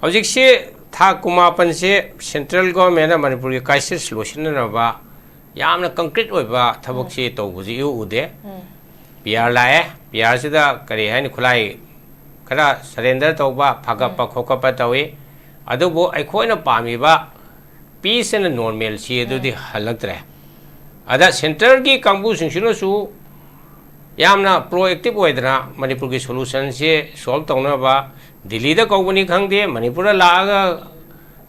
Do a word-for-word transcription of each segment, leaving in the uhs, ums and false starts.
ꯍꯧꯖꯤꯛꯁꯤ ꯊꯥ ꯀꯨꯟꯃꯥꯄꯟꯁꯦ central government ꯅ ꯃꯅꯤꯄꯨꯔꯒꯤ crisis ꯂꯣꯏꯁꯤꯟꯅꯅꯕ ꯌꯥꯝꯅ concrete ꯑꯣꯏꯕ ꯊꯕꯛꯁꯤ ꯇꯧꯕꯁꯤ ꯏꯎ ꯎꯗꯦ꯫ ꯄꯤ ꯑꯥꯔ ꯂꯥꯛꯑꯦ, ꯄꯤ ꯑꯥꯔꯁꯤꯗ ꯀꯔꯤ ꯍꯥꯏꯅꯤ, ꯈꯨꯠꯂꯥꯏ ꯈꯔ surrender ꯇꯧꯕ, ꯐꯒꯠꯄ ꯈꯣꯀꯠꯄ ꯇꯧꯏ꯫ ꯑꯗꯨꯕꯨ ꯑꯩꯈꯣꯏꯅ ꯄꯥꯝꯃꯤꯕ peace and normalcy ꯑꯗꯨꯗꯤ ꯍꯜꯂꯛꯇ꯭ꯔꯦ꯫ ꯑꯗ centre ꯒꯤ ꯀꯥꯡꯕꯨꯁꯤꯡꯁꯤꯅꯁꯨ ꯌꯥꯝꯅ proactive ꯑꯣꯏꯗꯅ ꯃꯅꯤꯄꯨꯔꯒꯤ solution ꯁꯦ solve ꯇꯧꯅꯕ ꯗꯤꯜꯂꯤꯗ ꯀꯧꯕꯅꯤ ꯈꯪꯗꯦ, ꯃꯅꯤꯄꯨꯔꯗ ꯂꯥꯛꯑꯒ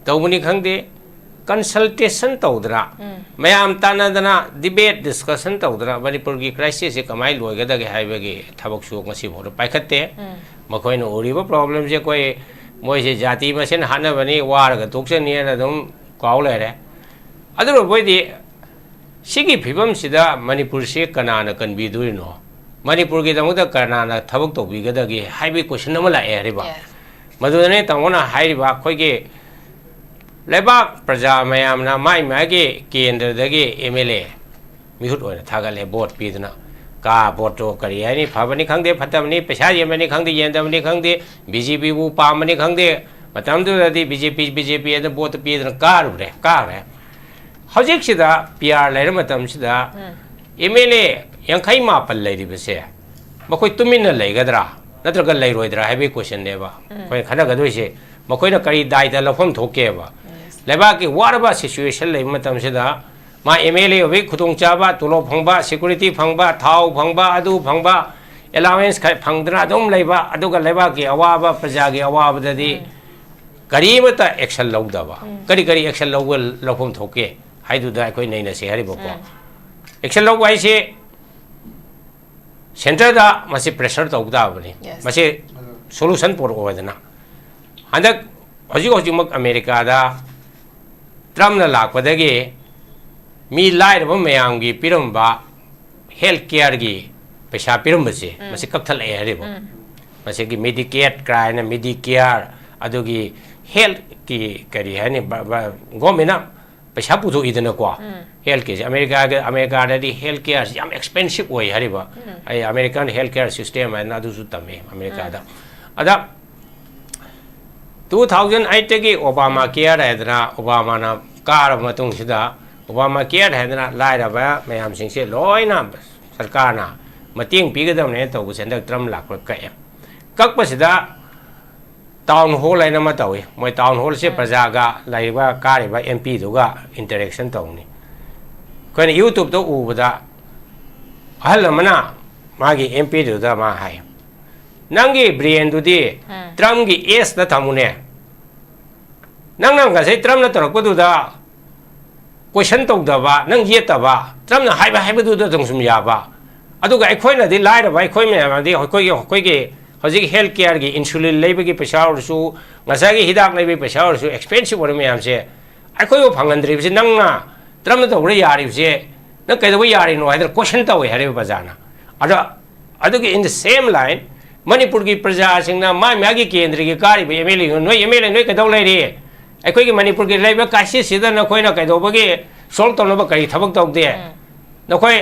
ꯇꯧꯕꯅꯤ ꯈꯪꯗꯦ, consultation ꯇꯧꯗꯅ, ꯃꯌꯥꯝ ꯇꯥꯟꯅꯗꯅ, debate discussion ꯇꯧꯗꯅ ꯃꯅꯤꯄꯨꯔꯒꯤ crisis ꯁꯦ ꯀꯃꯥꯏꯅ ꯂꯣꯏꯒꯗꯒꯦ ꯍꯥꯏꯕꯒꯤ ꯊꯕꯛꯁꯨ ꯉꯁꯤꯐꯥꯎꯗ ꯄꯥꯏꯈꯠꯇꯦ꯫ ꯃꯈꯣꯏꯅ ꯎꯔꯤꯕ problem ꯁꯦ ꯑꯩꯈꯣꯏ, ꯃꯣꯏꯁꯦ ꯖꯥꯇꯤ ꯃꯁꯦꯟ ꯍꯥꯠꯅꯕꯅꯤ, ꯋꯥꯔꯒ ꯇꯣꯛꯆꯅꯤꯅ ꯑꯗꯨꯝ ꯀꯥꯎ ꯂꯩꯔꯦ꯫ ꯑꯗꯨꯅ ꯑꯩꯈꯣꯏꯗꯤ ꯁꯤꯒꯤ ꯐꯤꯕꯝꯁꯤꯗ ꯃꯅꯤꯄꯨꯔꯁꯤ ꯀꯅꯥꯅ ꯀꯟꯕꯤꯗꯣꯔꯤꯅꯣ? ꯃꯅꯤꯄꯨꯔꯒꯤꯗꯃꯛꯇ ꯀꯅꯥꯅ ꯊꯕꯛ ꯇꯧꯕꯤꯒꯗꯒꯦ ꯍꯥꯏꯕꯒꯤ question ꯑꯃ ꯂꯥꯛꯑꯦ ꯍꯥꯏꯔꯤꯕ꯫ ꯃꯗꯨꯗꯅꯦ ꯇꯥꯃꯣꯅ ꯍꯥꯏꯔꯤꯕ, ꯑꯩꯈꯣꯏꯒꯤ ꯂꯩꯕꯥꯛ ꯄ꯭ꯔꯖꯥ ꯃꯌꯥꯝꯅ ꯃꯥꯏ ꯃꯥꯒꯤ ꯀꯦꯟꯗ꯭ꯔꯗꯒꯤ ꯑꯦꯝ ꯑꯦꯜ ꯑꯦ ꯃꯤꯍꯨꯠ ꯑꯣꯏꯅ ꯊꯥꯒꯠꯂꯦ, vote ꯄꯤꯗꯅ꯫ ꯀꯥ vote ꯇꯣ ꯀꯔꯤ ꯍꯥꯏꯅꯤ, ꯐꯕꯅꯤ ꯈꯪꯗꯦ, ꯐꯠꯇꯕꯅꯤ, ꯄꯩꯁꯥ ꯌꯦꯟꯕꯅꯤ ꯈꯪꯗꯦ, ꯌꯦꯟꯗꯕꯅꯤ ꯈꯪꯗꯦ, ꯕꯤ ꯖꯦ ꯄꯤꯕꯨ ꯄꯥꯝꯕꯅꯤ ꯈꯪꯗꯦ, ꯃꯇꯝꯗꯨꯗꯗꯤ ꯕꯤ ꯖꯦ ꯄꯤ, ꯕꯤ ꯖꯦ ꯄꯤ ꯑꯗꯨ vote ꯇꯣ ꯄꯤꯗꯅ ꯀꯥꯔꯨꯔꯦ, ꯀꯥꯔꯦ꯫ ꯍꯧꯖꯤꯛꯁꯤꯗ ꯄꯤ ꯑꯥꯔ ꯂꯩꯔ ꯃꯇꯝꯁꯤꯗ ꯑꯦꯝ ꯑꯦꯜ ꯑꯦ ꯌꯥꯡꯈꯩ ꯃꯥꯄꯟ ꯂꯩꯔꯤꯕꯁꯦ ꯃꯈꯣꯏ ꯇꯨꯃꯤꯟꯅ ꯂꯩꯒꯗ꯭ꯔꯥ ꯅꯠꯇ꯭ꯔꯒ ꯂꯩꯔꯣꯏꯗ꯭ꯔꯥ ꯍꯥꯏꯕꯒꯤ question ꯅꯦꯕ ꯑꯩꯈꯣꯏꯅ ꯈꯟꯅꯒꯗꯣꯏꯁꯦ꯫ ꯃꯈꯣꯏꯅ ꯀꯔꯤ ꯗꯥꯏꯇ ꯂꯧꯐꯝ ꯊꯣꯛꯀꯦꯕ? ꯂꯩꯕꯥꯛꯀꯤ ꯋꯥꯔꯕ situation ꯂꯩꯕ ꯃꯇꯝꯁꯤꯗ ꯃꯥ ꯑꯦꯝ ꯑꯦꯜ ꯑꯦ ꯑꯣꯏꯕꯒꯤ ꯈꯨꯗꯣꯡꯆꯥꯕ, ꯇꯣꯂꯣꯞ ꯐꯪꯕ, security ꯐꯪꯕ, ꯊꯥꯎ ꯐꯪꯕ, ꯑꯗꯨ ꯐꯪꯕ, allowance ꯈꯔ ꯐꯪꯗꯅ ꯑꯗꯨꯝ ꯂꯩꯕ, ꯑꯗꯨꯒ ꯂꯩꯕꯥꯛꯀꯤ ꯑꯋꯥꯕ, ꯄ꯭ꯔꯖꯥꯒꯤ ꯑꯋꯥꯕꯗꯗꯤ ꯀꯔꯤ ꯑꯃꯠꯇ action ꯂꯧꯗꯕ꯫ ꯀꯔꯤ ꯀꯔꯤ action ꯂꯧꯕ, ꯂꯧꯐꯝ ꯊꯣꯛꯀꯦ ꯍꯥꯏꯗꯨꯗ ꯑꯩꯈꯣꯏ ꯅꯩꯅꯁꯤ ꯍꯥꯏꯔꯤꯕꯀꯣ꯫ Action ꯂꯧꯕ ꯍꯥꯏꯁꯦ centre ꯗ ꯃꯁꯤ pressure ꯇꯧꯕ ꯇꯥꯕꯅꯤ꯫ Yes. ꯃꯁꯤ solution ꯄꯨꯔꯛꯑꯣ ꯍꯥꯏꯗꯅ꯫ ꯍꯟꯗꯛ ꯍꯧꯖꯤꯛ ꯍꯧꯖꯤꯛꯃꯛ ꯑꯃꯦꯔꯤꯀꯥꯗ ꯇ꯭ꯔꯝꯞꯅ ꯂꯥꯛꯄꯗꯒꯤ ꯃꯤ ꯂꯥꯏꯔꯕ ꯃꯌꯥꯝꯒꯤ ꯄꯤꯔꯝꯕ health care ꯒꯤ ꯄꯩꯁꯥ ꯄꯤꯔꯝꯕꯁꯦ ꯃꯁꯤ ꯀꯛꯊꯠꯂꯛꯑꯦ ꯍꯥꯏꯔꯤꯕ꯫ ꯃꯁꯤꯒꯤ Medicaid ꯀꯥꯏꯅ, Medicare, ꯑꯗꯨꯒꯤ health ꯀꯤ ꯀꯔꯤ ꯍꯥꯏꯅꯤ, ꯕ-, ꯕ-, government ꯅ ꯄꯩꯁꯥ ꯄꯨꯊꯣꯛꯏꯗꯅꯀꯣ꯫ Health ꯀꯤꯁꯦ ꯑꯃꯦꯔꯤꯀꯥꯒ, ꯑꯃꯦꯔꯤꯀꯥꯗꯗꯤ health care ꯁꯤ ꯌꯥꯝ expensive ꯑꯣꯏ ꯍꯥꯏꯔꯤꯕ꯫ ꯑꯩ American health care system ꯍꯥꯏꯅ ꯑꯗꯨꯁꯨ ꯇꯝꯃꯤ ꯑꯃꯦꯔꯤꯀꯥꯗ꯫ ꯑꯗ ꯇꯨ ꯊꯥꯎꯖꯟ ꯑꯩꯠꯇꯒꯤ ꯑꯣꯕꯥꯃꯥ ꯀꯦꯌꯔ ꯍꯥꯏꯗꯅ, ꯑꯣꯕꯥꯃꯥꯅ ꯀꯥꯔꯕ ꯃꯇꯨꯡꯁꯤꯗ ꯑꯣꯕꯥꯃꯥ ꯀꯦꯌꯔ ꯍꯥꯏꯗꯅ ꯂꯥꯏꯔꯕ ꯃꯌꯥꯝꯁꯤꯡꯁꯦ ꯂꯣꯏꯅ ꯁꯔꯀꯥꯔꯅ ꯃꯇꯦꯡ ꯄꯤꯒꯗꯕꯅꯦꯅ ꯇꯧꯕꯁꯦ ꯍꯟꯗꯛ ꯇ꯭ꯔꯝ ꯂꯥꯛꯄ ꯀꯛꯑꯦ꯫ ꯀꯛꯄꯁꯤꯗ ꯇꯥꯎꯟ ꯍꯣꯜ ꯍꯥꯏꯅ ꯑꯃ ꯇꯧꯏ꯫ ꯃꯣꯏ ꯇꯥꯎꯟ ꯍꯣꯜꯁꯦ ꯎꯝ꯫ ꯄ꯭ꯔꯖꯥꯒ ꯂꯩꯔꯤꯕ ꯀꯥꯔꯤꯕ ꯑꯦꯝ ꯄꯤꯗꯨꯒ ꯏꯟꯇꯔꯦꯛꯁꯟ ꯇꯧꯅꯤ꯫ ꯑꯩꯈꯣꯏꯅ ꯌꯨꯇ꯭ꯌꯨꯕꯇ ꯎꯕꯗ ꯑꯍꯜ ꯑꯃꯅ ꯃꯥꯒꯤ ꯑꯦꯝ ꯄꯤꯗꯨꯗ ꯃꯥ ꯍꯥꯏ, "ꯅꯪꯒꯤ ꯕ꯭ꯔꯦꯟꯗꯨꯗꯤ ꯎꯝ꯫ ꯇ꯭ꯔꯝꯒꯤ ꯑꯦꯁꯇ ꯊꯝꯃꯨꯅꯦ꯫ ꯅꯪꯅ ꯉꯁꯥꯏ ꯇ꯭ꯔꯝꯅ ꯇꯧꯔꯛꯄꯗꯨꯗ ꯀꯣꯏꯁꯟ ꯇꯧꯗꯕ, ꯅꯪ ꯌꯦꯠꯇꯕ, ꯇ꯭ꯔꯝꯅ ꯍꯥꯏꯕ ꯍꯥꯏꯕꯗꯨꯗ ꯑꯗꯨꯝ ꯁꯨꯝ ꯌꯥꯕ꯫ ꯑꯗꯨꯒ ꯑꯩꯈꯣꯏꯅꯗꯤ ꯂꯥꯏꯔꯕ, ꯑꯩꯈꯣꯏ ꯃꯌꯥꯝꯗꯤ ꯑꯩꯈꯣꯏꯒꯤ, ꯑꯩꯈꯣꯏꯒꯤ ꯍꯧꯖꯤꯛ ꯍꯦꯜꯊ ꯀꯦꯌꯔꯒꯤ ꯏꯟꯁꯨꯂꯤꯟ ꯂꯩꯕꯒꯤ ꯄꯩꯁꯥ ꯑꯣꯏꯔꯁꯨ, ꯉꯁꯥꯏꯒꯤ ꯍꯤꯗꯥꯛ ꯂꯩꯕꯒꯤ ꯄꯩꯁꯥ ꯑꯣꯏꯔꯁꯨ, ꯑꯦꯛꯁꯄꯦꯟꯁꯤꯞ ꯑꯣꯏꯔꯕ ꯃꯌꯥꯝꯁꯦ ꯑꯩꯈꯣꯏꯕꯨ ꯐꯪꯍꯟꯗ꯭ꯔꯤꯕꯁꯤ ꯅꯪꯅ ꯇ꯭ꯔꯝꯅ ꯇꯧꯕꯗ ꯌꯥꯔꯤꯕꯁꯦ ꯅꯪ ꯀꯩꯗꯧꯕ ꯌꯥꯔꯤꯅꯣ?" ꯍꯥꯏꯗꯅ ꯀꯣꯏꯁꯟ ꯇꯧꯋꯦ ꯍꯥꯏꯔꯤꯕ ꯄ꯭ꯔꯖꯥꯅ꯫ ꯑꯗꯣ ꯑꯗꯨꯒꯤ in the same line, ꯃꯅꯤꯄꯨꯔꯒꯤ ꯄ꯭ꯔꯖꯥꯁꯤꯡꯅ ꯃꯥ ꯃꯥꯒꯤ ꯀꯦꯟꯗ꯭ꯔꯒꯤ ꯀꯥꯔꯤꯕ ꯑꯦꯝ ꯑꯦꯜ ꯑꯦ, "ꯅꯣꯏ ꯑꯦꯝ ꯑꯦꯜ ꯑꯦ ꯅꯣꯏ ꯀꯩꯗꯧ ꯂꯩꯔꯤ? ꯑꯩꯈꯣꯏꯒꯤ ꯃꯅꯤꯄꯨꯔꯒꯤ ꯂꯩꯕ ꯀ꯭ꯔꯥꯏꯁꯤꯁꯁꯤꯗ ꯅꯈꯣꯏꯅ ꯀꯩꯗꯧꯕꯒꯤ ꯁꯣꯜꯕ ꯇꯧꯅꯕ ꯀꯔꯤ ꯊꯕꯛ ꯇꯧꯗꯦ? ꯎꯝ꯫ ꯅꯈꯣꯏ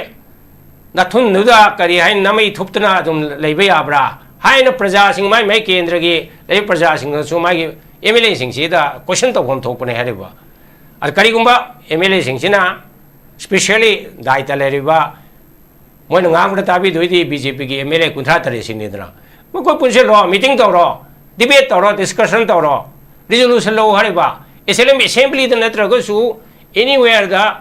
ꯅꯥꯊꯨꯟꯗꯨꯗ ꯀꯔꯤ ꯍꯥꯏ, ꯅꯃꯩ ꯊꯨꯞꯇꯅ ꯑꯗꯨꯝ ꯂꯩꯕ ꯌꯥꯕ꯭ꯔꯥ?" ꯍꯥꯏꯅ ꯄ꯭ꯔꯖꯥꯁꯤꯡ, ꯃꯥꯏ ꯃꯥꯏ ꯀꯦꯟꯗ꯭ꯔꯒꯤ ꯂꯩꯔꯤꯕ ꯄ꯭ꯔꯖꯥꯁꯤꯡꯗꯁꯨ ꯃꯥꯒꯤ ꯑꯦꯝ ꯑꯦꯜ ꯑꯦꯁꯤꯡꯁꯤꯗ ꯀꯣꯏꯁꯟ ꯇꯧꯐꯝ ꯊꯣꯛꯄꯅꯦ ꯍꯥꯏꯔꯤꯕ꯫ ꯑꯗ ꯀꯔꯤꯒꯨꯝꯕ ꯑꯦꯝ ꯑꯦꯜ ꯑꯦꯁꯤꯡꯁꯤꯅ, ꯁ꯭ꯄꯦꯁꯤꯌꯦꯜꯂꯤ ꯗꯥꯏꯇ ꯂꯩꯔꯤꯕ, ꯃꯣꯏꯅ ꯉꯥꯡꯕꯗ ꯇꯥꯕꯤꯗꯣꯏꯗꯤ ꯕꯤ ꯖꯦ ꯄꯤꯒꯤ ꯑꯦꯝ ꯑꯦꯜ ꯑꯦ ꯀꯨꯟꯊ꯭ꯔꯥ ꯇꯔꯦꯠꯁꯤꯅꯤꯗꯅ꯫ ꯃꯈꯣꯏ ꯄꯨꯟꯁꯤꯜꯂꯣ, ꯃꯤꯇꯤꯡ ꯇꯧꯔꯣ, ꯗꯤꯕꯦꯠ ꯇꯧꯔꯣ, ꯗꯤꯁꯀꯁꯟ ꯇꯧꯔꯣ, ꯔꯤꯖꯣꯂꯨꯁꯟ ꯂꯧ ꯍꯥꯏꯔꯤꯕ꯫ ꯑꯦꯁꯦꯝꯕ꯭ꯂꯤ, ꯑꯦꯁꯦꯝꯕ꯭ꯂꯤꯗ ꯅꯠꯇ꯭ꯔꯒꯁꯨ ꯑꯦꯅꯤꯋꯦꯌꯔꯗ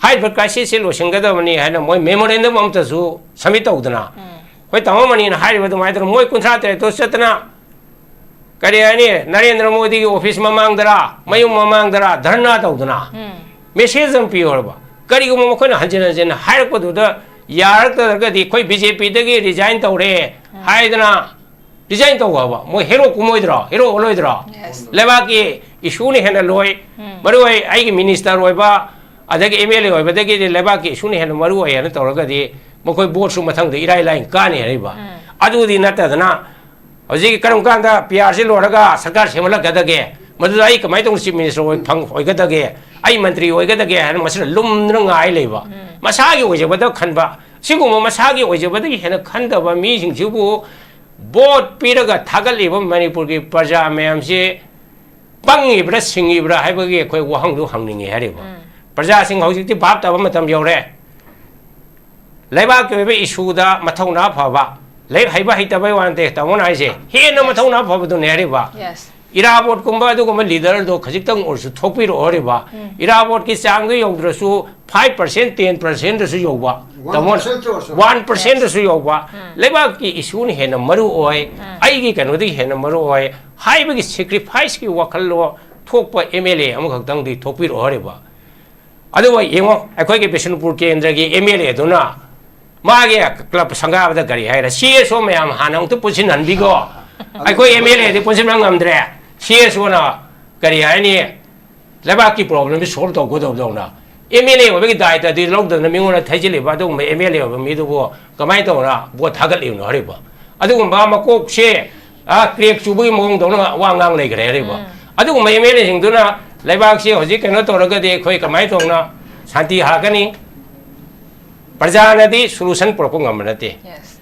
ꯍꯥꯏꯔꯤꯕ ꯀ꯭ꯔꯥꯏꯁꯤꯁꯁꯦ ꯂꯣꯏꯁꯤꯟꯒꯗꯕꯅꯤ ꯍꯥꯏꯅ ꯃꯣꯏ ꯃꯦꯃꯣꯔꯦꯟꯗꯝ ꯑꯃꯠꯇꯁꯨ ꯁꯕꯃꯤꯠ ꯇꯧꯗꯅ, ꯎꯝ꯫ ꯑꯩꯈꯣꯏ ꯇꯥꯃꯣ ꯃꯅꯤꯅ ꯍꯥꯏꯔꯤꯕ ꯑꯗꯨꯃꯥꯏꯅ ꯇꯧꯗꯅ ꯃꯣꯏ ꯀꯨꯟꯊ꯭ꯔꯥ ꯇꯔꯦꯠꯇꯣ ꯆꯠꯇꯅ, ꯀꯔꯤ ꯍꯥꯏꯅꯤ, ꯅꯔꯦꯟꯗ꯭ꯔ ꯃꯣꯗꯤꯒꯤ ꯑꯣꯐꯤꯁ ꯃꯃꯥꯡꯗꯔꯥ, ꯃꯌꯨꯝ ꯃꯃꯥꯡꯗꯔꯥ ꯙꯔꯅꯥ ꯇꯧꯗꯅ, ꯎꯝ꯫ ꯃꯦꯁꯦꯖ ꯑꯃ ꯄꯤꯌꯨ ꯍꯥꯏꯕ꯫ ꯀꯔꯤꯒꯨꯝꯕ ꯃꯈꯣꯏꯅ ꯍꯟꯖꯤꯟ ꯍꯟꯖꯤꯟ ꯍꯥꯏꯔꯛꯄꯗꯨꯗ ꯌꯥꯔꯛꯇ꯭ꯔꯒꯗꯤ ꯑꯩꯈꯣꯏ ꯕꯤ ꯖꯦ ꯄꯤꯗꯒꯤ ꯔꯤꯖꯥꯏꯟ ꯇꯧꯔꯦ ꯎꯝ꯫ ꯍꯥꯏꯗꯅ ꯔꯤꯖꯥꯏꯟ ꯇꯧ ꯍꯥꯏꯕ꯫ ꯃꯣꯏ ꯍꯦꯔꯣ ꯀꯨꯝꯃꯣꯏꯗ꯭ꯔꯣ? ꯍꯦꯔꯣ ꯑꯣꯜꯂꯣꯏꯗ꯭ꯔꯣ? Yes. ꯂꯩꯕꯥꯛꯀꯤ ꯏꯁꯨꯅ ꯍꯦꯟꯅ ꯂꯣꯏ, ꯎꯝ꯫ ꯃꯔꯨ ꯑꯣꯏ ꯑꯩꯒꯤ ꯃꯤꯅꯤꯁꯇꯔ ꯑꯣꯏꯕ, ꯑꯗꯒꯤ ꯑꯦꯝ ꯑꯦꯜ ꯑꯦ ꯑꯣꯏꯕꯗꯒꯤꯗꯤ ꯂꯩꯕꯥꯛꯀꯤ ꯏꯁꯨꯅ ꯍꯦꯟꯅ ꯃꯔꯨ ꯑꯣꯏ ꯍꯥꯏꯅ ꯇꯧꯔꯒꯗꯤ ꯃꯈꯣꯏ ꯚꯣꯠꯁꯨ ꯃꯊꯪꯗ ꯏꯔꯥꯏ ꯂꯥꯏꯅ ꯀꯥꯅꯤ ꯍꯥꯏꯔꯤꯕ꯫ ꯎꯝ꯫ ꯑꯗꯨꯗꯤ ꯅꯠꯇꯗꯅ ꯍꯧꯖꯤꯛ ꯀꯔꯝ ꯀꯥꯟꯗ ꯄꯤ ꯑꯥꯔꯁꯤ ꯂꯣꯏꯔꯒ ꯁꯔꯀꯥꯔ ꯁꯦꯝꯍꯠꯂꯛꯀꯗꯒꯦ? ꯃꯗꯨꯗ ꯑꯩ ꯀꯃꯥꯏꯅ ꯇꯧꯅ ꯆꯤꯐ ꯃꯤꯅꯤꯁꯇꯔ ꯑꯣꯏ-, ꯐꯪ-, ꯑꯣꯏꯒꯗꯒꯦ? ꯑꯩ ꯃꯟꯇ꯭ꯔꯤ ꯑꯣꯏꯒꯗꯒꯦ ꯍꯥꯏꯅ ꯃꯁꯤꯗ ꯂꯨꯝꯗꯨꯅ ꯉꯥꯏ ꯂꯩꯕ꯫ ꯎꯝ꯫ ꯃꯁꯥꯒꯤ ꯑꯣꯏꯖꯕꯗ ꯈꯟꯕ, ꯁꯤꯒꯨꯝꯕ ꯃꯁꯥꯒꯤ ꯑꯣꯏꯖꯕꯗꯒꯤ ꯍꯦꯟꯅ ꯈꯟꯗꯕ ꯃꯤꯁꯤꯡꯁꯤꯕꯨ ꯚꯣꯠ ꯄꯤꯔꯒ ꯊꯥꯒꯠꯂꯤꯕ ꯃꯅꯤꯄꯨꯔꯒꯤ ꯄ꯭ꯔꯖꯥ ꯃꯌꯥꯝꯁꯤ ꯄꯪꯉꯤꯕ꯭ꯔꯥ ꯁꯤꯡꯉꯤꯕ꯭ꯔꯥ ꯍꯥꯏꯕꯒꯤ ꯑꯩꯈꯣꯏ ꯋꯥꯍꯪꯗꯨ ꯍꯪꯅꯤꯡꯉꯤ ꯍꯥꯏꯔꯤꯕ꯫ ꯄ꯭ꯔꯖꯥꯁꯤꯡ ꯍꯧꯖꯤꯛꯇꯤ ꯚꯥꯞ ꯇꯥꯕ ꯃꯇꯝ ꯌꯧꯔꯦ꯫ ꯂꯩꯕꯥꯛꯀꯤ ꯑꯣꯏꯕ ꯏꯁꯨꯗ ꯃꯊꯧꯅꯥ ꯐꯕ, ꯂꯥꯏꯔꯤꯛ ꯍꯩꯕ ꯍꯩꯇꯕꯩ ꯋꯥ ꯅꯠꯇꯦ, ꯇꯥꯃꯣꯅ ꯍꯥꯏꯁꯦ ꯍꯦꯟꯅ ꯃꯊꯧꯅꯥ ꯐꯕꯗꯨꯅꯦ ꯍꯥꯏꯔꯤꯕ꯫ Yes. ꯏꯔꯥꯕꯣꯠꯀꯨꯝꯕ ꯑꯗꯨꯒꯨꯝꯕ ꯂꯤꯗꯔꯗꯣ ꯈꯖꯤꯛꯇꯪ ꯑꯣꯏꯔꯁꯨ ꯊꯣꯛꯄꯤꯔꯛꯑꯣ ꯍꯥꯏꯔꯤꯕ꯫ ꯏꯔꯥꯕꯣꯠꯀꯤ ꯆꯥꯡꯗ ꯌꯧꯗ꯭ꯔꯁꯨ five percent, ten percentꯗꯁꯨ ꯌꯧꯕ, One ꯇꯥꯃꯣ, percent ꯑꯣꯏꯔꯁꯨ꯫ One percentꯗꯁꯨ ꯌꯧꯕ꯫ ꯂꯩꯕꯥꯛꯀꯤ ꯏꯁꯨꯅ ꯍꯦꯟꯅ ꯃꯔꯨ ꯑꯣꯏ, ꯑꯩꯒꯤ ꯀꯩꯅꯣꯗꯒꯤ ꯍꯦꯟꯅ ꯃꯔꯨ ꯑꯣꯏ ꯍꯥꯏꯕꯒꯤ sacrificeꯀꯤ ꯋꯥꯈꯜꯂꯣꯟ ꯊꯣꯛꯄ MLA ꯑꯃꯈꯛꯇꯪꯗꯤ ꯊꯣꯛꯄꯤꯔꯛꯑꯣ ꯍꯥꯏꯔꯤꯕ꯫ ꯑꯗꯨꯒ ꯌꯦꯡꯉꯣ, ꯑꯩꯈꯣꯏꯒꯤ ꯕꯤꯁꯅꯨꯄꯨꯔ ꯀꯦꯟꯗ꯭ꯔꯒꯤ MLAꯗꯨꯅ ꯃꯥꯒꯤ club ꯁꯪꯒꯥꯕꯗ ꯀꯔꯤ ꯍꯥꯏꯔꯦ, CSO ꯃꯌꯥꯝ ꯍꯥꯟꯅ ꯑꯃꯨꯛꯇ ꯄꯨꯟꯁꯤꯟꯍꯟꯕꯤꯈꯣ꯫ ꯑꯩꯈꯣꯏ MLAꯗꯤ ꯄꯨꯟꯁꯤꯟꯕ ꯉꯝꯗ꯭ꯔꯦ꯫ CSOꯅ ꯀꯔꯤ ꯍꯥꯏꯅꯤ, ꯂꯩꯕꯥꯛꯀꯤ problemꯗꯤ solve ꯇꯧꯒꯗꯧꯗꯧꯅ MLA ꯑꯣꯏꯕꯒꯤ ꯗꯥꯏꯇꯗꯤ ꯂꯧꯗꯅ ꯃꯤꯉꯣꯟꯗ ꯊꯩꯖꯤꯜꯂꯤꯕ ꯑꯗꯨꯒꯨꯝꯕ MLA ꯑꯣꯏꯕ ꯃꯤꯗꯨꯕꯨ ꯀꯃꯥꯏꯅ ꯇꯧꯅ ꯚꯣꯠ ꯊꯥꯒꯠꯂꯤꯕꯅꯣ ꯍꯥꯏꯔꯤꯕ? ꯑꯗꯨꯒꯨꯝꯕ ꯃꯀꯣꯛꯁꯦ, ꯑ, crack ꯆꯨꯕꯒꯤ ꯃꯑꯣꯡꯗꯧꯅ ꯋꯥ ꯉꯥꯡ ꯂꯩꯈ꯭ꯔꯦ ꯍꯥꯏꯔꯤꯕ꯫ ꯑꯗꯨꯒꯨꯝꯕ MLAꯁꯤꯡꯗꯨꯅ ꯂꯩꯕꯥꯛꯁꯤ ꯍꯧꯖꯤꯛ ꯀꯩꯅꯣ ꯇꯧꯔꯒꯗꯤ ꯑꯩꯈꯣꯏ ꯀꯃꯥꯏꯅ ꯇꯧꯅ ꯁꯥꯟꯇꯤ ꯍꯥꯏꯔꯛꯀꯅꯤ? ꯄ꯭ꯔꯖꯥꯅꯗꯤ solution ꯄꯨꯔꯛꯄ ꯉꯝꯕ ꯅꯠꯇꯦ꯫ Yes.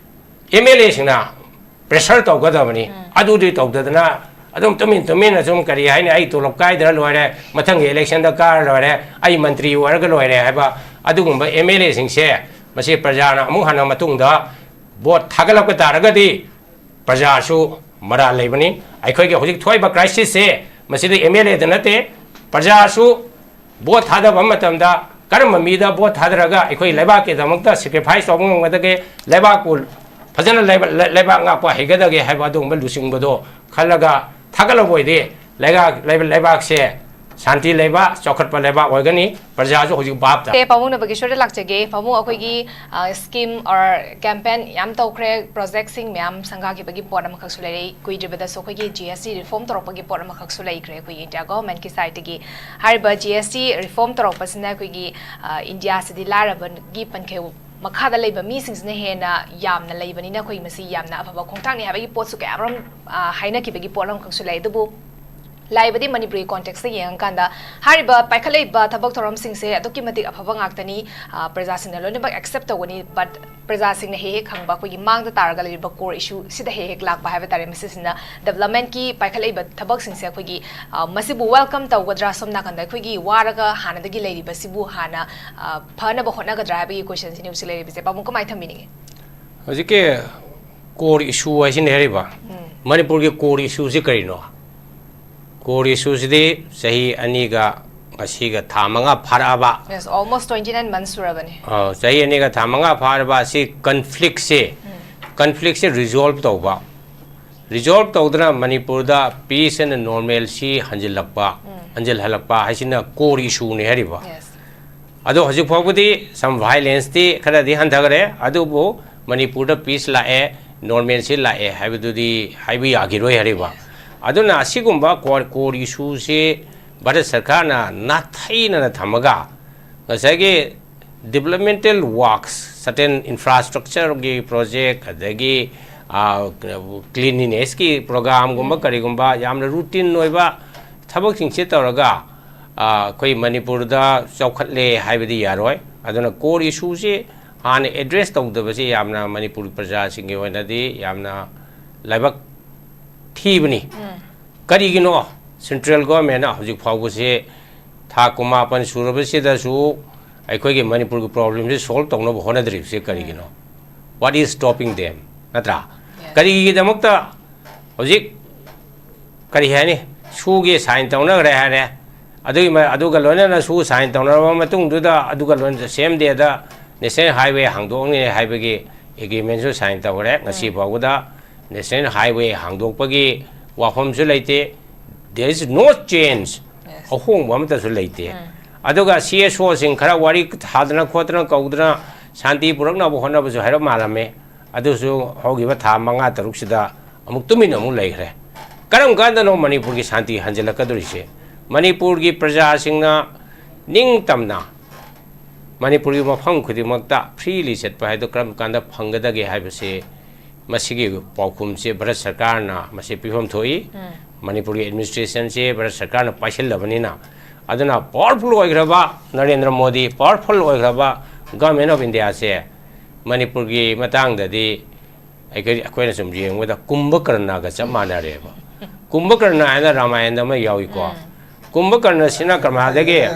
MLAꯁꯤꯡꯅ pressure ꯇꯧꯒꯗꯕꯅꯤ꯫ ꯑꯗꯨꯗꯤ ꯇꯧꯗꯗꯅ ꯑꯗꯨꯝ ꯇꯨꯃꯤꯟ ꯇꯨꯃꯤꯟꯅ ꯁꯨꯝ, ꯀꯔꯤ ꯍꯥꯏꯅꯤ, ꯑꯩ ꯇꯣꯂꯣꯞ ꯀꯥꯏꯗ꯭ꯔ ꯂꯣꯏꯔꯦ, ꯃꯊꯪꯒꯤ electionꯗ ꯀꯥꯔ ꯂꯣꯏꯔꯦ, ꯑꯩ ꯃꯟꯇ꯭ꯔꯤ ꯑꯣꯏꯔꯒ ꯂꯣꯏꯔꯦ ꯍꯥꯏꯕ ꯑꯗꯨꯒꯨꯝꯕ MLAꯁꯤꯡꯁꯦ, ꯃꯁꯤ ꯄ꯭ꯔꯖꯥꯅ ꯑꯃꯨꯛ ꯍꯟꯅ ꯃꯇꯨꯡꯗ ꯚꯣꯠ ꯊꯥꯒꯠꯂꯛꯄ ꯇꯥꯔꯒꯗꯤ ꯄ꯭ꯔꯖꯥꯁꯨ ꯃꯔꯥꯜ ꯂꯩꯕꯅꯤ꯫ ꯑꯩꯈꯣꯏꯒꯤ ꯍꯧꯖꯤꯛ ꯊꯣꯛꯏꯕ crisisꯁꯦ ꯃꯁꯤꯗ MLAꯗ ꯅꯠꯇꯦ, ꯄ꯭ꯔꯖꯥꯁꯨ ꯚꯣꯠ ꯊꯥꯗꯕ ꯃꯇꯝꯗ ꯀꯔꯝꯕ ꯃꯤꯗ ꯚꯣꯠ ꯊꯥꯗꯔꯒ ꯑꯩꯈꯣꯏ ꯂꯩꯕꯥꯛꯀꯤꯗꯃꯛꯇ sacrifice ꯇꯧꯕ ꯉꯝꯒꯗꯒꯦ, ꯂꯩꯕꯥꯛꯄꯨ ꯐꯖꯅ ꯂꯩꯕ-, ꯂꯩ-, ꯂꯩꯕꯥꯛ ꯉꯥꯛꯄ ꯍꯩꯒꯗꯒꯦ ꯍꯥꯏꯕ ꯑꯗꯨꯒꯨꯝꯕ ꯂꯨꯆꯤꯡꯕꯗꯣ ꯈꯜꯂꯒ ꯊꯥꯒꯠꯂꯕ ꯑꯣꯏꯗꯤ ꯂꯩꯕꯥꯛ-, ꯂꯩꯕ-, ꯂꯩꯕꯥꯛꯁꯦ ꯁꯥꯟꯇꯤ ꯂꯩꯕ, ꯆꯥꯎꯈꯠꯄ ꯂꯩꯕꯥꯛ ꯑꯣꯏꯒꯅꯤ꯫ ꯄ꯭ꯔꯖꯥꯁꯨ ꯍꯧꯖꯤꯛ ꯚꯥꯞ ꯇꯥ- ꯁꯦ, ꯄꯥꯕꯨꯡ ꯅꯕꯒꯦꯁꯣꯔꯗ ꯂꯥꯛꯆꯒꯦ꯫ ꯄꯥꯕꯨꯡ, ꯑꯩꯈꯣꯏꯒꯤ, ꯑ, scheme or campaign ꯌꯥꯝ ꯇꯧꯈ꯭ꯔꯦ, projectꯁꯤꯡ ꯃꯌꯥꯝ ꯁꯪꯒꯥꯈꯤꯕꯒꯤ ꯄꯣꯠ ꯑꯃꯈꯛꯁꯨ ꯂꯩꯔꯦ꯫ ꯀꯨꯏꯗ꯭ꯔꯤꯕꯗꯁꯨ ꯑꯩꯈꯣꯏꯒꯤ GST reform ꯇꯧꯔꯛꯄꯒꯤ ꯄꯣꯠ ꯑꯃꯈꯛꯁꯨ ꯂꯩꯈ꯭ꯔꯦ ꯑꯩꯈꯣꯏꯒꯤ India governmentꯀꯤ sideꯇꯒꯤ꯫ ꯍꯥꯏꯔꯤꯕ GST reform ꯇꯧꯔꯛꯄꯁꯤꯅ ꯑꯩꯈꯣꯏꯒꯤ, ꯑ, Indiaꯁꯤꯗꯤ ꯂꯥꯏꯔꯕꯒꯤ ꯄꯟꯈꯦ ꯃꯈꯥꯗ ꯂꯩꯕ ꯃꯤꯁꯤꯡꯁꯤꯅ ꯍꯦꯟꯅ ꯌꯥꯝꯅ ꯂꯩꯕꯅꯤꯅ ꯑꯩꯈꯣꯏ ꯃꯁꯤ ꯌꯥꯝꯅ ꯑꯐꯕ ꯈꯣꯡꯊꯥꯡꯅꯤ ꯍꯥꯏꯕꯒꯤ ꯄꯣꯠꯁꯨ ꯀꯌꯥꯃꯔꯨꯝ, ꯑ, ꯍꯥꯏꯅꯈꯤꯕꯒꯤ ꯄꯣꯠ ꯑꯃꯈꯛꯁꯨ ꯂꯩ꯫ ꯑꯗꯨꯕꯨ ꯂꯥꯛꯏꯕꯗꯤ ꯃꯅꯤꯄꯨꯔꯒꯤ contextꯇ ꯌꯦꯡꯉꯀꯥꯟꯗ ꯍꯥꯏꯔꯤꯕ ꯄꯥꯏꯈꯠꯂꯛꯏꯕ ꯊꯕꯛ ꯊꯧꯔꯝꯁꯤꯡꯁꯦ ꯑꯗꯨꯛꯀꯤ ꯃꯇꯤꯛ ꯑꯐꯕ ꯉꯥꯛꯇꯅꯤ, ꯑ, ꯄ꯭ꯔꯖꯥꯁꯤꯡꯅ ꯂꯣꯏꯅꯃꯛ accept ꯇꯧꯒꯅꯤ꯫ But ꯄ꯭ꯔꯖꯥꯁꯤꯡꯅ ꯍꯦꯛ ꯍꯦꯛ ꯍꯪꯕ ꯑꯩꯈꯣꯏꯒꯤ ꯃꯥꯡꯗ ꯇꯥꯔꯒ ꯂꯩꯔꯤꯕ core issue ꯁꯤꯗ ꯍꯦꯛ ꯍꯦꯛ ꯂꯥꯛꯄ ꯍꯥꯏꯕ ꯇꯥꯔꯦ꯫ ꯃꯁꯤꯁꯤꯅ development ꯀꯤ ꯄꯥꯏꯈꯠꯂꯛꯏꯕ ꯊꯕꯛꯁꯤꯡꯁꯦ ꯑꯩꯈꯣꯏꯒꯤ, ꯑ, ꯃꯁꯤꯕꯨ welcome ꯇꯧꯒꯗ꯭ꯔꯥ? ꯁꯣꯝ ꯅꯥꯀꯟꯗ ꯑꯩꯈꯣꯏꯒꯤ ꯋꯥꯔꯒ ꯍꯥꯟꯅꯗꯒꯤ ꯂꯩꯔꯤꯕꯁꯤꯕꯨ ꯍꯥꯟꯅ, ꯑ, ꯐꯅꯕ ꯍꯣꯠꯅꯒꯗ꯭ꯔꯥ ꯍꯥꯏꯕꯒꯤ question ꯁꯤꯅꯤ ꯍꯧꯖꯤꯛ ꯂꯩꯔꯤꯕꯁꯦ꯫ ꯄꯥꯕꯨꯡ, ꯀꯃꯥꯏꯅ ꯊꯝꯕꯤꯅꯤꯡꯉꯤ? ꯍꯧꯖꯤꯛꯀꯤ core issue ꯍꯥꯏꯁꯤꯅ ꯍꯥꯏꯔꯤꯕ, ꯃꯅꯤꯄꯨꯔꯒꯤ core issue ꯁꯤ ꯀꯔꯤꯅꯣ? Core issue ꯁꯤꯗꯤ ꯆꯍꯤ ꯑꯅꯤꯒ ꯉꯁꯤꯒ ꯊꯥ ꯃꯉꯥ ꯐꯥꯔꯛꯑꯕ, Yes, almost twenty nine months ꯁꯨꯔꯕꯅꯤ꯫ ꯑ, ꯆꯍꯤ ꯑꯅꯤꯒ ꯊꯥ ꯃꯉꯥ ꯐꯥꯔꯕ ꯑꯁꯤ conflict ꯁꯦ, conflict ꯁꯦ resolve ꯇꯧꯕ, resolve ꯇꯧꯗꯅ ꯃꯅꯤꯄꯨꯔꯗ peace and normalcy ꯍꯟꯖꯤꯜꯂꯛꯄ, ꯍꯟꯖꯤꯜꯍꯜꯂꯛꯄ ꯍꯥꯏꯁꯤꯅ core issue ꯅꯤ ꯍꯥꯏꯔꯤꯕ꯫ Yes. ꯑꯗꯣ ꯍꯧꯖꯤꯛ ꯐꯥꯎꯕꯗꯤ some violence ꯇꯤ ꯈꯔꯗꯤ ꯍꯟꯊꯈ꯭ꯔꯦ, ꯑꯗꯨꯕꯨ ꯃꯅꯤꯄꯨꯔꯗ peace ꯂꯥꯛꯑꯦ, normalcy ꯂꯥꯛꯑꯦ ꯍꯥꯏꯕꯗꯨꯗꯤ ꯍꯥꯏꯕ ꯌꯥꯈꯤꯔꯣꯏ ꯍꯥꯏꯔꯤꯕ꯫ ꯑꯗꯨꯅ ꯑꯁꯤꯒꯨꯝꯕ core, core issue ꯁꯤ ꯚꯥꯔꯠ ꯁꯔꯀꯥꯔꯅ ꯅꯥꯊꯩꯅꯅ ꯊꯝꯃꯒ ꯉꯁꯥꯏꯒꯤ developmental works, certain infrastructure ꯒꯤ project, ꯑꯗꯒꯤ, ꯑ, cleanliness ꯀꯤ program ꯒꯨꯝꯕ ꯀꯔꯤꯒꯨꯝꯕ ꯌꯥꯝꯅ routine ꯑꯣꯏꯕ ꯊꯕꯛꯁꯤꯡꯁꯦ ꯇꯧꯔꯒ, ꯑ, ꯑꯩꯈꯣꯏ ꯃꯅꯤꯄꯨꯔꯗ ꯆꯥꯎꯈꯠꯂꯦ ꯍꯥꯏꯕꯗꯤ ꯌꯥꯔꯣꯏ꯫ ꯑꯗꯨꯅ core issue ꯁꯤ ꯍꯥꯟꯅ address ꯇꯧꯗꯕꯁꯤ ꯌꯥꯝꯅ ꯃꯅꯤꯄꯨꯔ ꯄ꯭ꯔꯖꯥꯁꯤꯡꯒꯤ ꯑꯣꯏꯅꯗꯤ ꯌꯥꯝꯅ ꯂꯥꯏꯕꯛ ꯊꯤꯕꯅꯤ꯫ ꯀꯔꯤꯒꯤꯅꯣ central government ꯅ ꯍꯧꯖꯤꯛ ꯐꯥꯎꯕꯁꯦ ꯊꯥ ꯀꯨꯟꯃꯥꯄꯟ ꯁꯨꯔꯕꯁꯤꯗꯁꯨ ꯑꯩꯈꯣꯏꯒꯤ ꯃꯅꯤꯄꯨꯔꯒꯤ problem ꯁꯤ solve ꯇꯧꯅꯕ ꯍꯣꯠꯅꯗ꯭ꯔꯤꯕꯁꯤ ꯀꯔꯤꯒꯤꯅꯣ? What is stopping them? ꯅꯠꯇ꯭ꯔꯥ? Yes. ꯀꯔꯤꯒꯤꯗꯃꯛꯇ ꯍꯧꯖꯤꯛ, ꯀꯔꯤ ꯍꯥꯏꯅꯤ, ꯁꯨꯒꯤ sign ꯇꯧꯅꯈ꯭ꯔꯦ ꯍꯥꯏꯔꯦ, ꯑꯗꯨꯒꯤ ꯃ-, ꯑꯗꯨꯒ ꯂꯣꯏꯅꯅ ꯁꯨ sign ꯇꯧꯅꯔꯕ ꯃꯇꯨꯡꯗꯨꯗ, ꯑꯗꯨꯒ ꯂꯣꯏꯅ same day ꯗ national highway ꯍꯥꯡꯗꯣꯛꯅꯤ ꯍꯥꯏꯕꯒꯤ agreement ꯁꯨ sign ꯇꯧꯈ꯭ꯔꯦ꯫ ꯉꯁꯤ ꯐꯥꯎꯕꯗ national highway ꯍꯥꯡꯗꯣꯛꯄꯒꯤ ꯋꯥꯐꯝꯁꯨ ꯂꯩꯇꯦ꯫ There is no change. Yes. ꯑꯍꯣꯡꯕ ꯑꯃꯠꯇꯁꯨ ꯂꯩꯇꯦ꯫ ꯑꯗꯨꯒ C S O ꯁꯤꯡ ꯈꯔ ꯋꯥꯔꯤ ꯊꯥꯗꯅ ꯈꯣꯠꯇꯅ ꯀꯧꯗꯅ ꯁꯥꯟꯇꯤ ꯄꯨꯔꯛꯅꯕ ꯍꯣꯠꯅꯕꯁꯨ ꯍꯥꯏꯔꯞ ꯃꯥꯜꯂꯝꯃꯦ꯫ ꯑꯗꯨꯁꯨ ꯍꯧꯈꯤꯕ ꯊꯥ ꯃꯉꯥ ꯇꯔꯨꯛꯁꯤꯗ ꯑꯃꯨꯛ ꯇꯨꯃꯤꯟꯅ ꯑꯃꯨꯛ ꯂꯩꯈ꯭ꯔꯦ꯫ ꯀꯔꯝ ꯀꯥꯟꯗꯅꯣ ꯃꯅꯤꯄꯨꯔꯒꯤ ꯁꯥꯟꯇꯤ ꯍꯟꯖꯤꯜꯂꯛꯀꯗꯧꯔꯤꯁꯦ? ꯃꯅꯤꯄꯨꯔꯒꯤ ꯄ꯭ꯔꯖꯥꯁꯤꯡꯅ ꯅꯤꯡꯇꯝꯅ ꯃꯅꯤꯄꯨꯔꯒꯤ ꯃꯐꯝ ꯈꯨꯗꯤꯡꯃꯛꯇ freely ꯆꯠꯄ ꯍꯥꯏꯗꯣ ꯀꯔꯝ ꯀꯥꯟꯗ ꯐꯪꯒꯗꯒꯦ ꯍꯥꯏꯕꯁꯦ, ꯃꯁꯤꯒꯤ ꯄꯥꯎꯈꯨꯝꯁꯦ ꯚꯥꯔꯠ ꯁꯔꯀꯥꯔꯅ ꯃꯁꯤ ꯄꯤꯐꯝ ꯊꯣꯛꯏ꯫ ꯃꯅꯤꯄꯨꯔꯒꯤ administration ꯁꯦ ꯚꯥꯔꯠ ꯁꯔꯀꯥꯔꯅ ꯄꯥꯏꯁꯤꯜꯂꯕꯅꯤꯅ, ꯑꯗꯨꯅ powerful ꯑꯣꯏꯈ꯭ꯔꯕ Narendra Modi, powerful ꯑꯣꯏꯈ꯭ꯔꯕ Government of India ꯁꯦ ꯃꯅꯤꯄꯨꯔꯒꯤ ꯃꯇꯥꯡꯗꯗꯤ ꯑꯩꯈꯣꯏ, ꯑꯩꯈꯣꯏꯅ ꯁꯨꯝ ꯌꯦꯡꯕꯗ ꯀꯨꯝꯚꯀꯔꯅꯒ ꯆꯞ ꯃꯥꯟꯅꯔꯦꯕ꯫ ꯀꯨꯝꯚꯀꯔꯅ ꯍꯥꯏꯅ ꯔꯥꯃꯥꯌꯟꯗ ꯑꯃ ꯌꯥꯎꯏꯀꯣ꯫ ꯎꯝ꯫ ꯀꯨꯝꯚꯀꯔꯅꯁꯤꯅ ꯀꯃꯥꯏꯗꯒꯤ,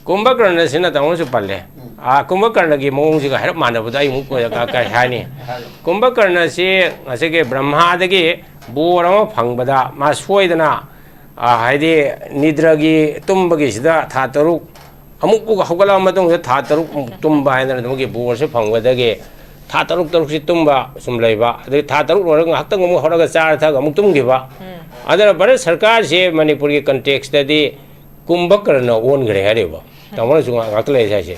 ꯀꯨꯝꯚꯀꯔꯅꯁꯤꯅ ꯇꯥꯃꯣꯁꯨ ꯄꯜꯂꯦ꯫ ꯎꯝ꯫ ꯑꯥ, ꯀꯨꯝꯚꯀꯔꯅꯒꯤ ꯃꯑꯣꯡꯁꯤꯒ ꯍꯥꯏꯔꯞ ꯃꯥꯟꯅꯕꯗ ꯑꯩ ꯑꯃꯨꯛ ꯀ-, ꯀ-, ꯀꯔꯤ ꯍꯥꯏꯅꯤ? ꯍꯥꯏꯌꯣ꯫ ꯀꯨꯝꯚꯀꯔꯅꯁꯤ ꯉꯁꯥꯏꯒꯤ ꯕ꯭ꯔꯍ꯭ꯃꯥꯗꯒꯤ ꯕꯣꯔ ꯑꯃ ꯐꯪꯕꯗ ꯃꯥ ꯁꯣꯏꯗꯅ, ꯑꯥ, ꯍꯥꯏꯗꯤ ꯅꯤꯗ꯭ꯔꯒꯤ ꯇꯨꯝꯕꯒꯤꯁꯤꯗ ꯊꯥ ꯇꯔꯨꯛ ꯑꯃꯨꯛ ꯍꯧꯒꯠꯂꯛꯑ ꯃꯇꯨꯡꯗ ꯊꯥ ꯇꯔꯨꯛꯃꯨꯛ ꯇꯨꯝꯕ ꯍꯥꯏꯗꯅ ꯑꯗꯨꯒꯤ ꯕꯣꯔꯁꯦ ꯐꯪꯕꯗꯒꯤ ꯊꯥ ꯇꯔꯨꯛ ꯇꯔꯨꯛꯁꯤ ꯇꯨꯝꯕ ꯁꯨꯝ ꯂꯩꯕ, ꯑꯗꯩ ꯊꯥ ꯇꯔꯨꯛ ꯂꯣꯏꯔꯒ ꯉꯥꯏꯍꯥꯛꯇꯪ ꯑꯃꯨꯛ ꯍꯧꯔꯒ ꯆꯥꯔ ꯊꯛꯑꯒ ꯑꯃꯨꯛ ꯇꯨꯝꯈꯤꯕ꯫ ꯎꯝ꯫ ꯑꯗꯨꯅ ꯚꯥꯔꯠ ꯁꯔꯀꯥꯔꯁꯦ ꯃꯅꯤꯄꯨꯔꯒꯤ context ꯇꯗꯤ ꯀꯨꯝꯚꯀꯔꯅ ꯑꯣꯟꯈ꯭ꯔꯦ ꯍꯥꯏꯔꯤꯕ꯫ ꯇꯥꯃꯣꯅꯁꯨ ꯉꯥꯏꯍꯥꯛ-, ꯉꯥꯏꯍꯥꯛꯇ ꯂꯩꯔꯤꯁꯦ ꯍꯥꯏꯁꯦ꯫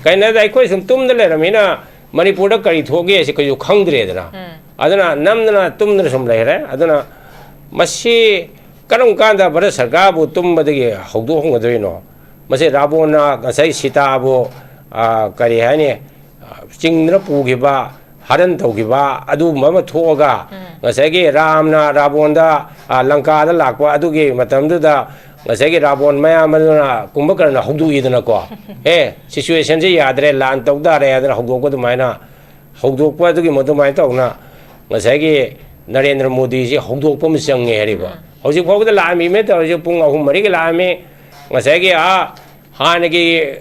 ꯀꯩꯅꯣꯗ ꯑꯩꯈꯣꯏ ꯁꯨꯝ ꯇꯨꯝꯗ ꯂꯩꯔꯝꯃꯤꯅ ꯃꯅꯤꯄꯨꯔꯗ ꯀꯔꯤ ꯊꯣꯛꯒꯦ ꯍꯥꯏꯁꯦ ꯀꯩꯁꯨ ꯈꯪꯗ꯭ꯔꯦꯗꯅ꯫ ꯎꯝ꯫ ꯑꯗꯨꯅ ꯅꯝꯗꯅ ꯇꯨꯝꯗꯅ ꯁꯨꯝ ꯂꯩꯈ꯭ꯔꯦ꯫ ꯑꯗꯨꯅ ꯃꯁꯤ ꯀꯔꯝ ꯀꯥꯟꯗ ꯚꯥꯔꯠ ꯁꯔꯀꯥꯔꯕꯨ ꯇꯨꯝꯕꯗꯒꯤ ꯍꯧꯗꯣꯛꯍꯟꯒꯗꯣꯏꯅꯣ? ꯃꯁꯤ ꯔꯥꯕꯣꯟꯅ ꯉꯁꯥꯏ ꯁꯤꯇꯥꯕꯨ, ꯑ, ꯀꯔꯤ ꯍꯥꯏꯅꯤ, ꯑ, ꯆꯤꯡꯗꯨꯅ ꯄꯨꯈꯤꯕ, ꯍꯔꯟ ꯇꯧꯈꯤꯕ ꯑꯗꯨꯒꯨꯝꯕ ꯑꯃ ꯊꯣꯛꯑꯒ, ꯎꯝ꯫ ꯉꯁꯥꯏꯒꯤ ꯔꯥꯝꯅ ꯔꯥꯕꯣꯟꯗ, ꯑ, ꯂꯪꯀꯥꯗ ꯂꯥꯛꯄ ꯑꯗꯨꯒꯤ ꯃꯇꯝꯗꯨꯗ ꯉꯁꯥꯏꯒꯤ ꯔꯥꯕꯣꯟ ꯃꯌꯥꯝ ꯑꯗꯨꯅ ꯀꯨꯝꯚꯀꯔꯅ ꯍꯧꯗꯣꯛꯏꯗꯅꯀꯣ꯫ "ꯑꯦ, situation ꯁꯦ ꯌꯥꯗ꯭ꯔꯦ, ꯂꯥꯟ ꯇꯧ ꯇꯥꯔꯦ" ꯍꯥꯏꯗꯅ ꯍꯧꯗꯣꯛꯄ ꯑꯗꯨꯃꯥꯏꯅ, ꯍꯧꯗꯣꯛꯄ ꯑꯗꯨꯒꯤ ꯃꯗꯨꯃꯥꯏꯅ ꯇꯧꯅ ꯉꯁꯥꯏꯒꯤ ꯅꯔꯦꯟꯗ꯭ꯔ ꯃꯣꯗꯤꯁꯤ ꯍꯧꯗꯣꯛꯄ ꯑꯃ ꯆꯪꯉꯦ ꯍꯥꯏꯔꯤꯕ꯫ ꯎꯝ꯫ ꯍꯧꯖꯤꯛ ꯐꯥꯎꯕꯗ ꯂꯥꯛꯑꯝꯃꯤꯃꯦ ꯇꯧꯔꯤꯁꯦ, ꯄꯨꯡ ꯑꯍꯨꯝ ꯃꯔꯤꯒꯤ ꯂꯥꯛꯑꯝꯃꯤ꯫ ꯉꯁꯥꯏꯒꯤ, ꯑꯥ, ꯍꯥꯟꯅꯒꯤ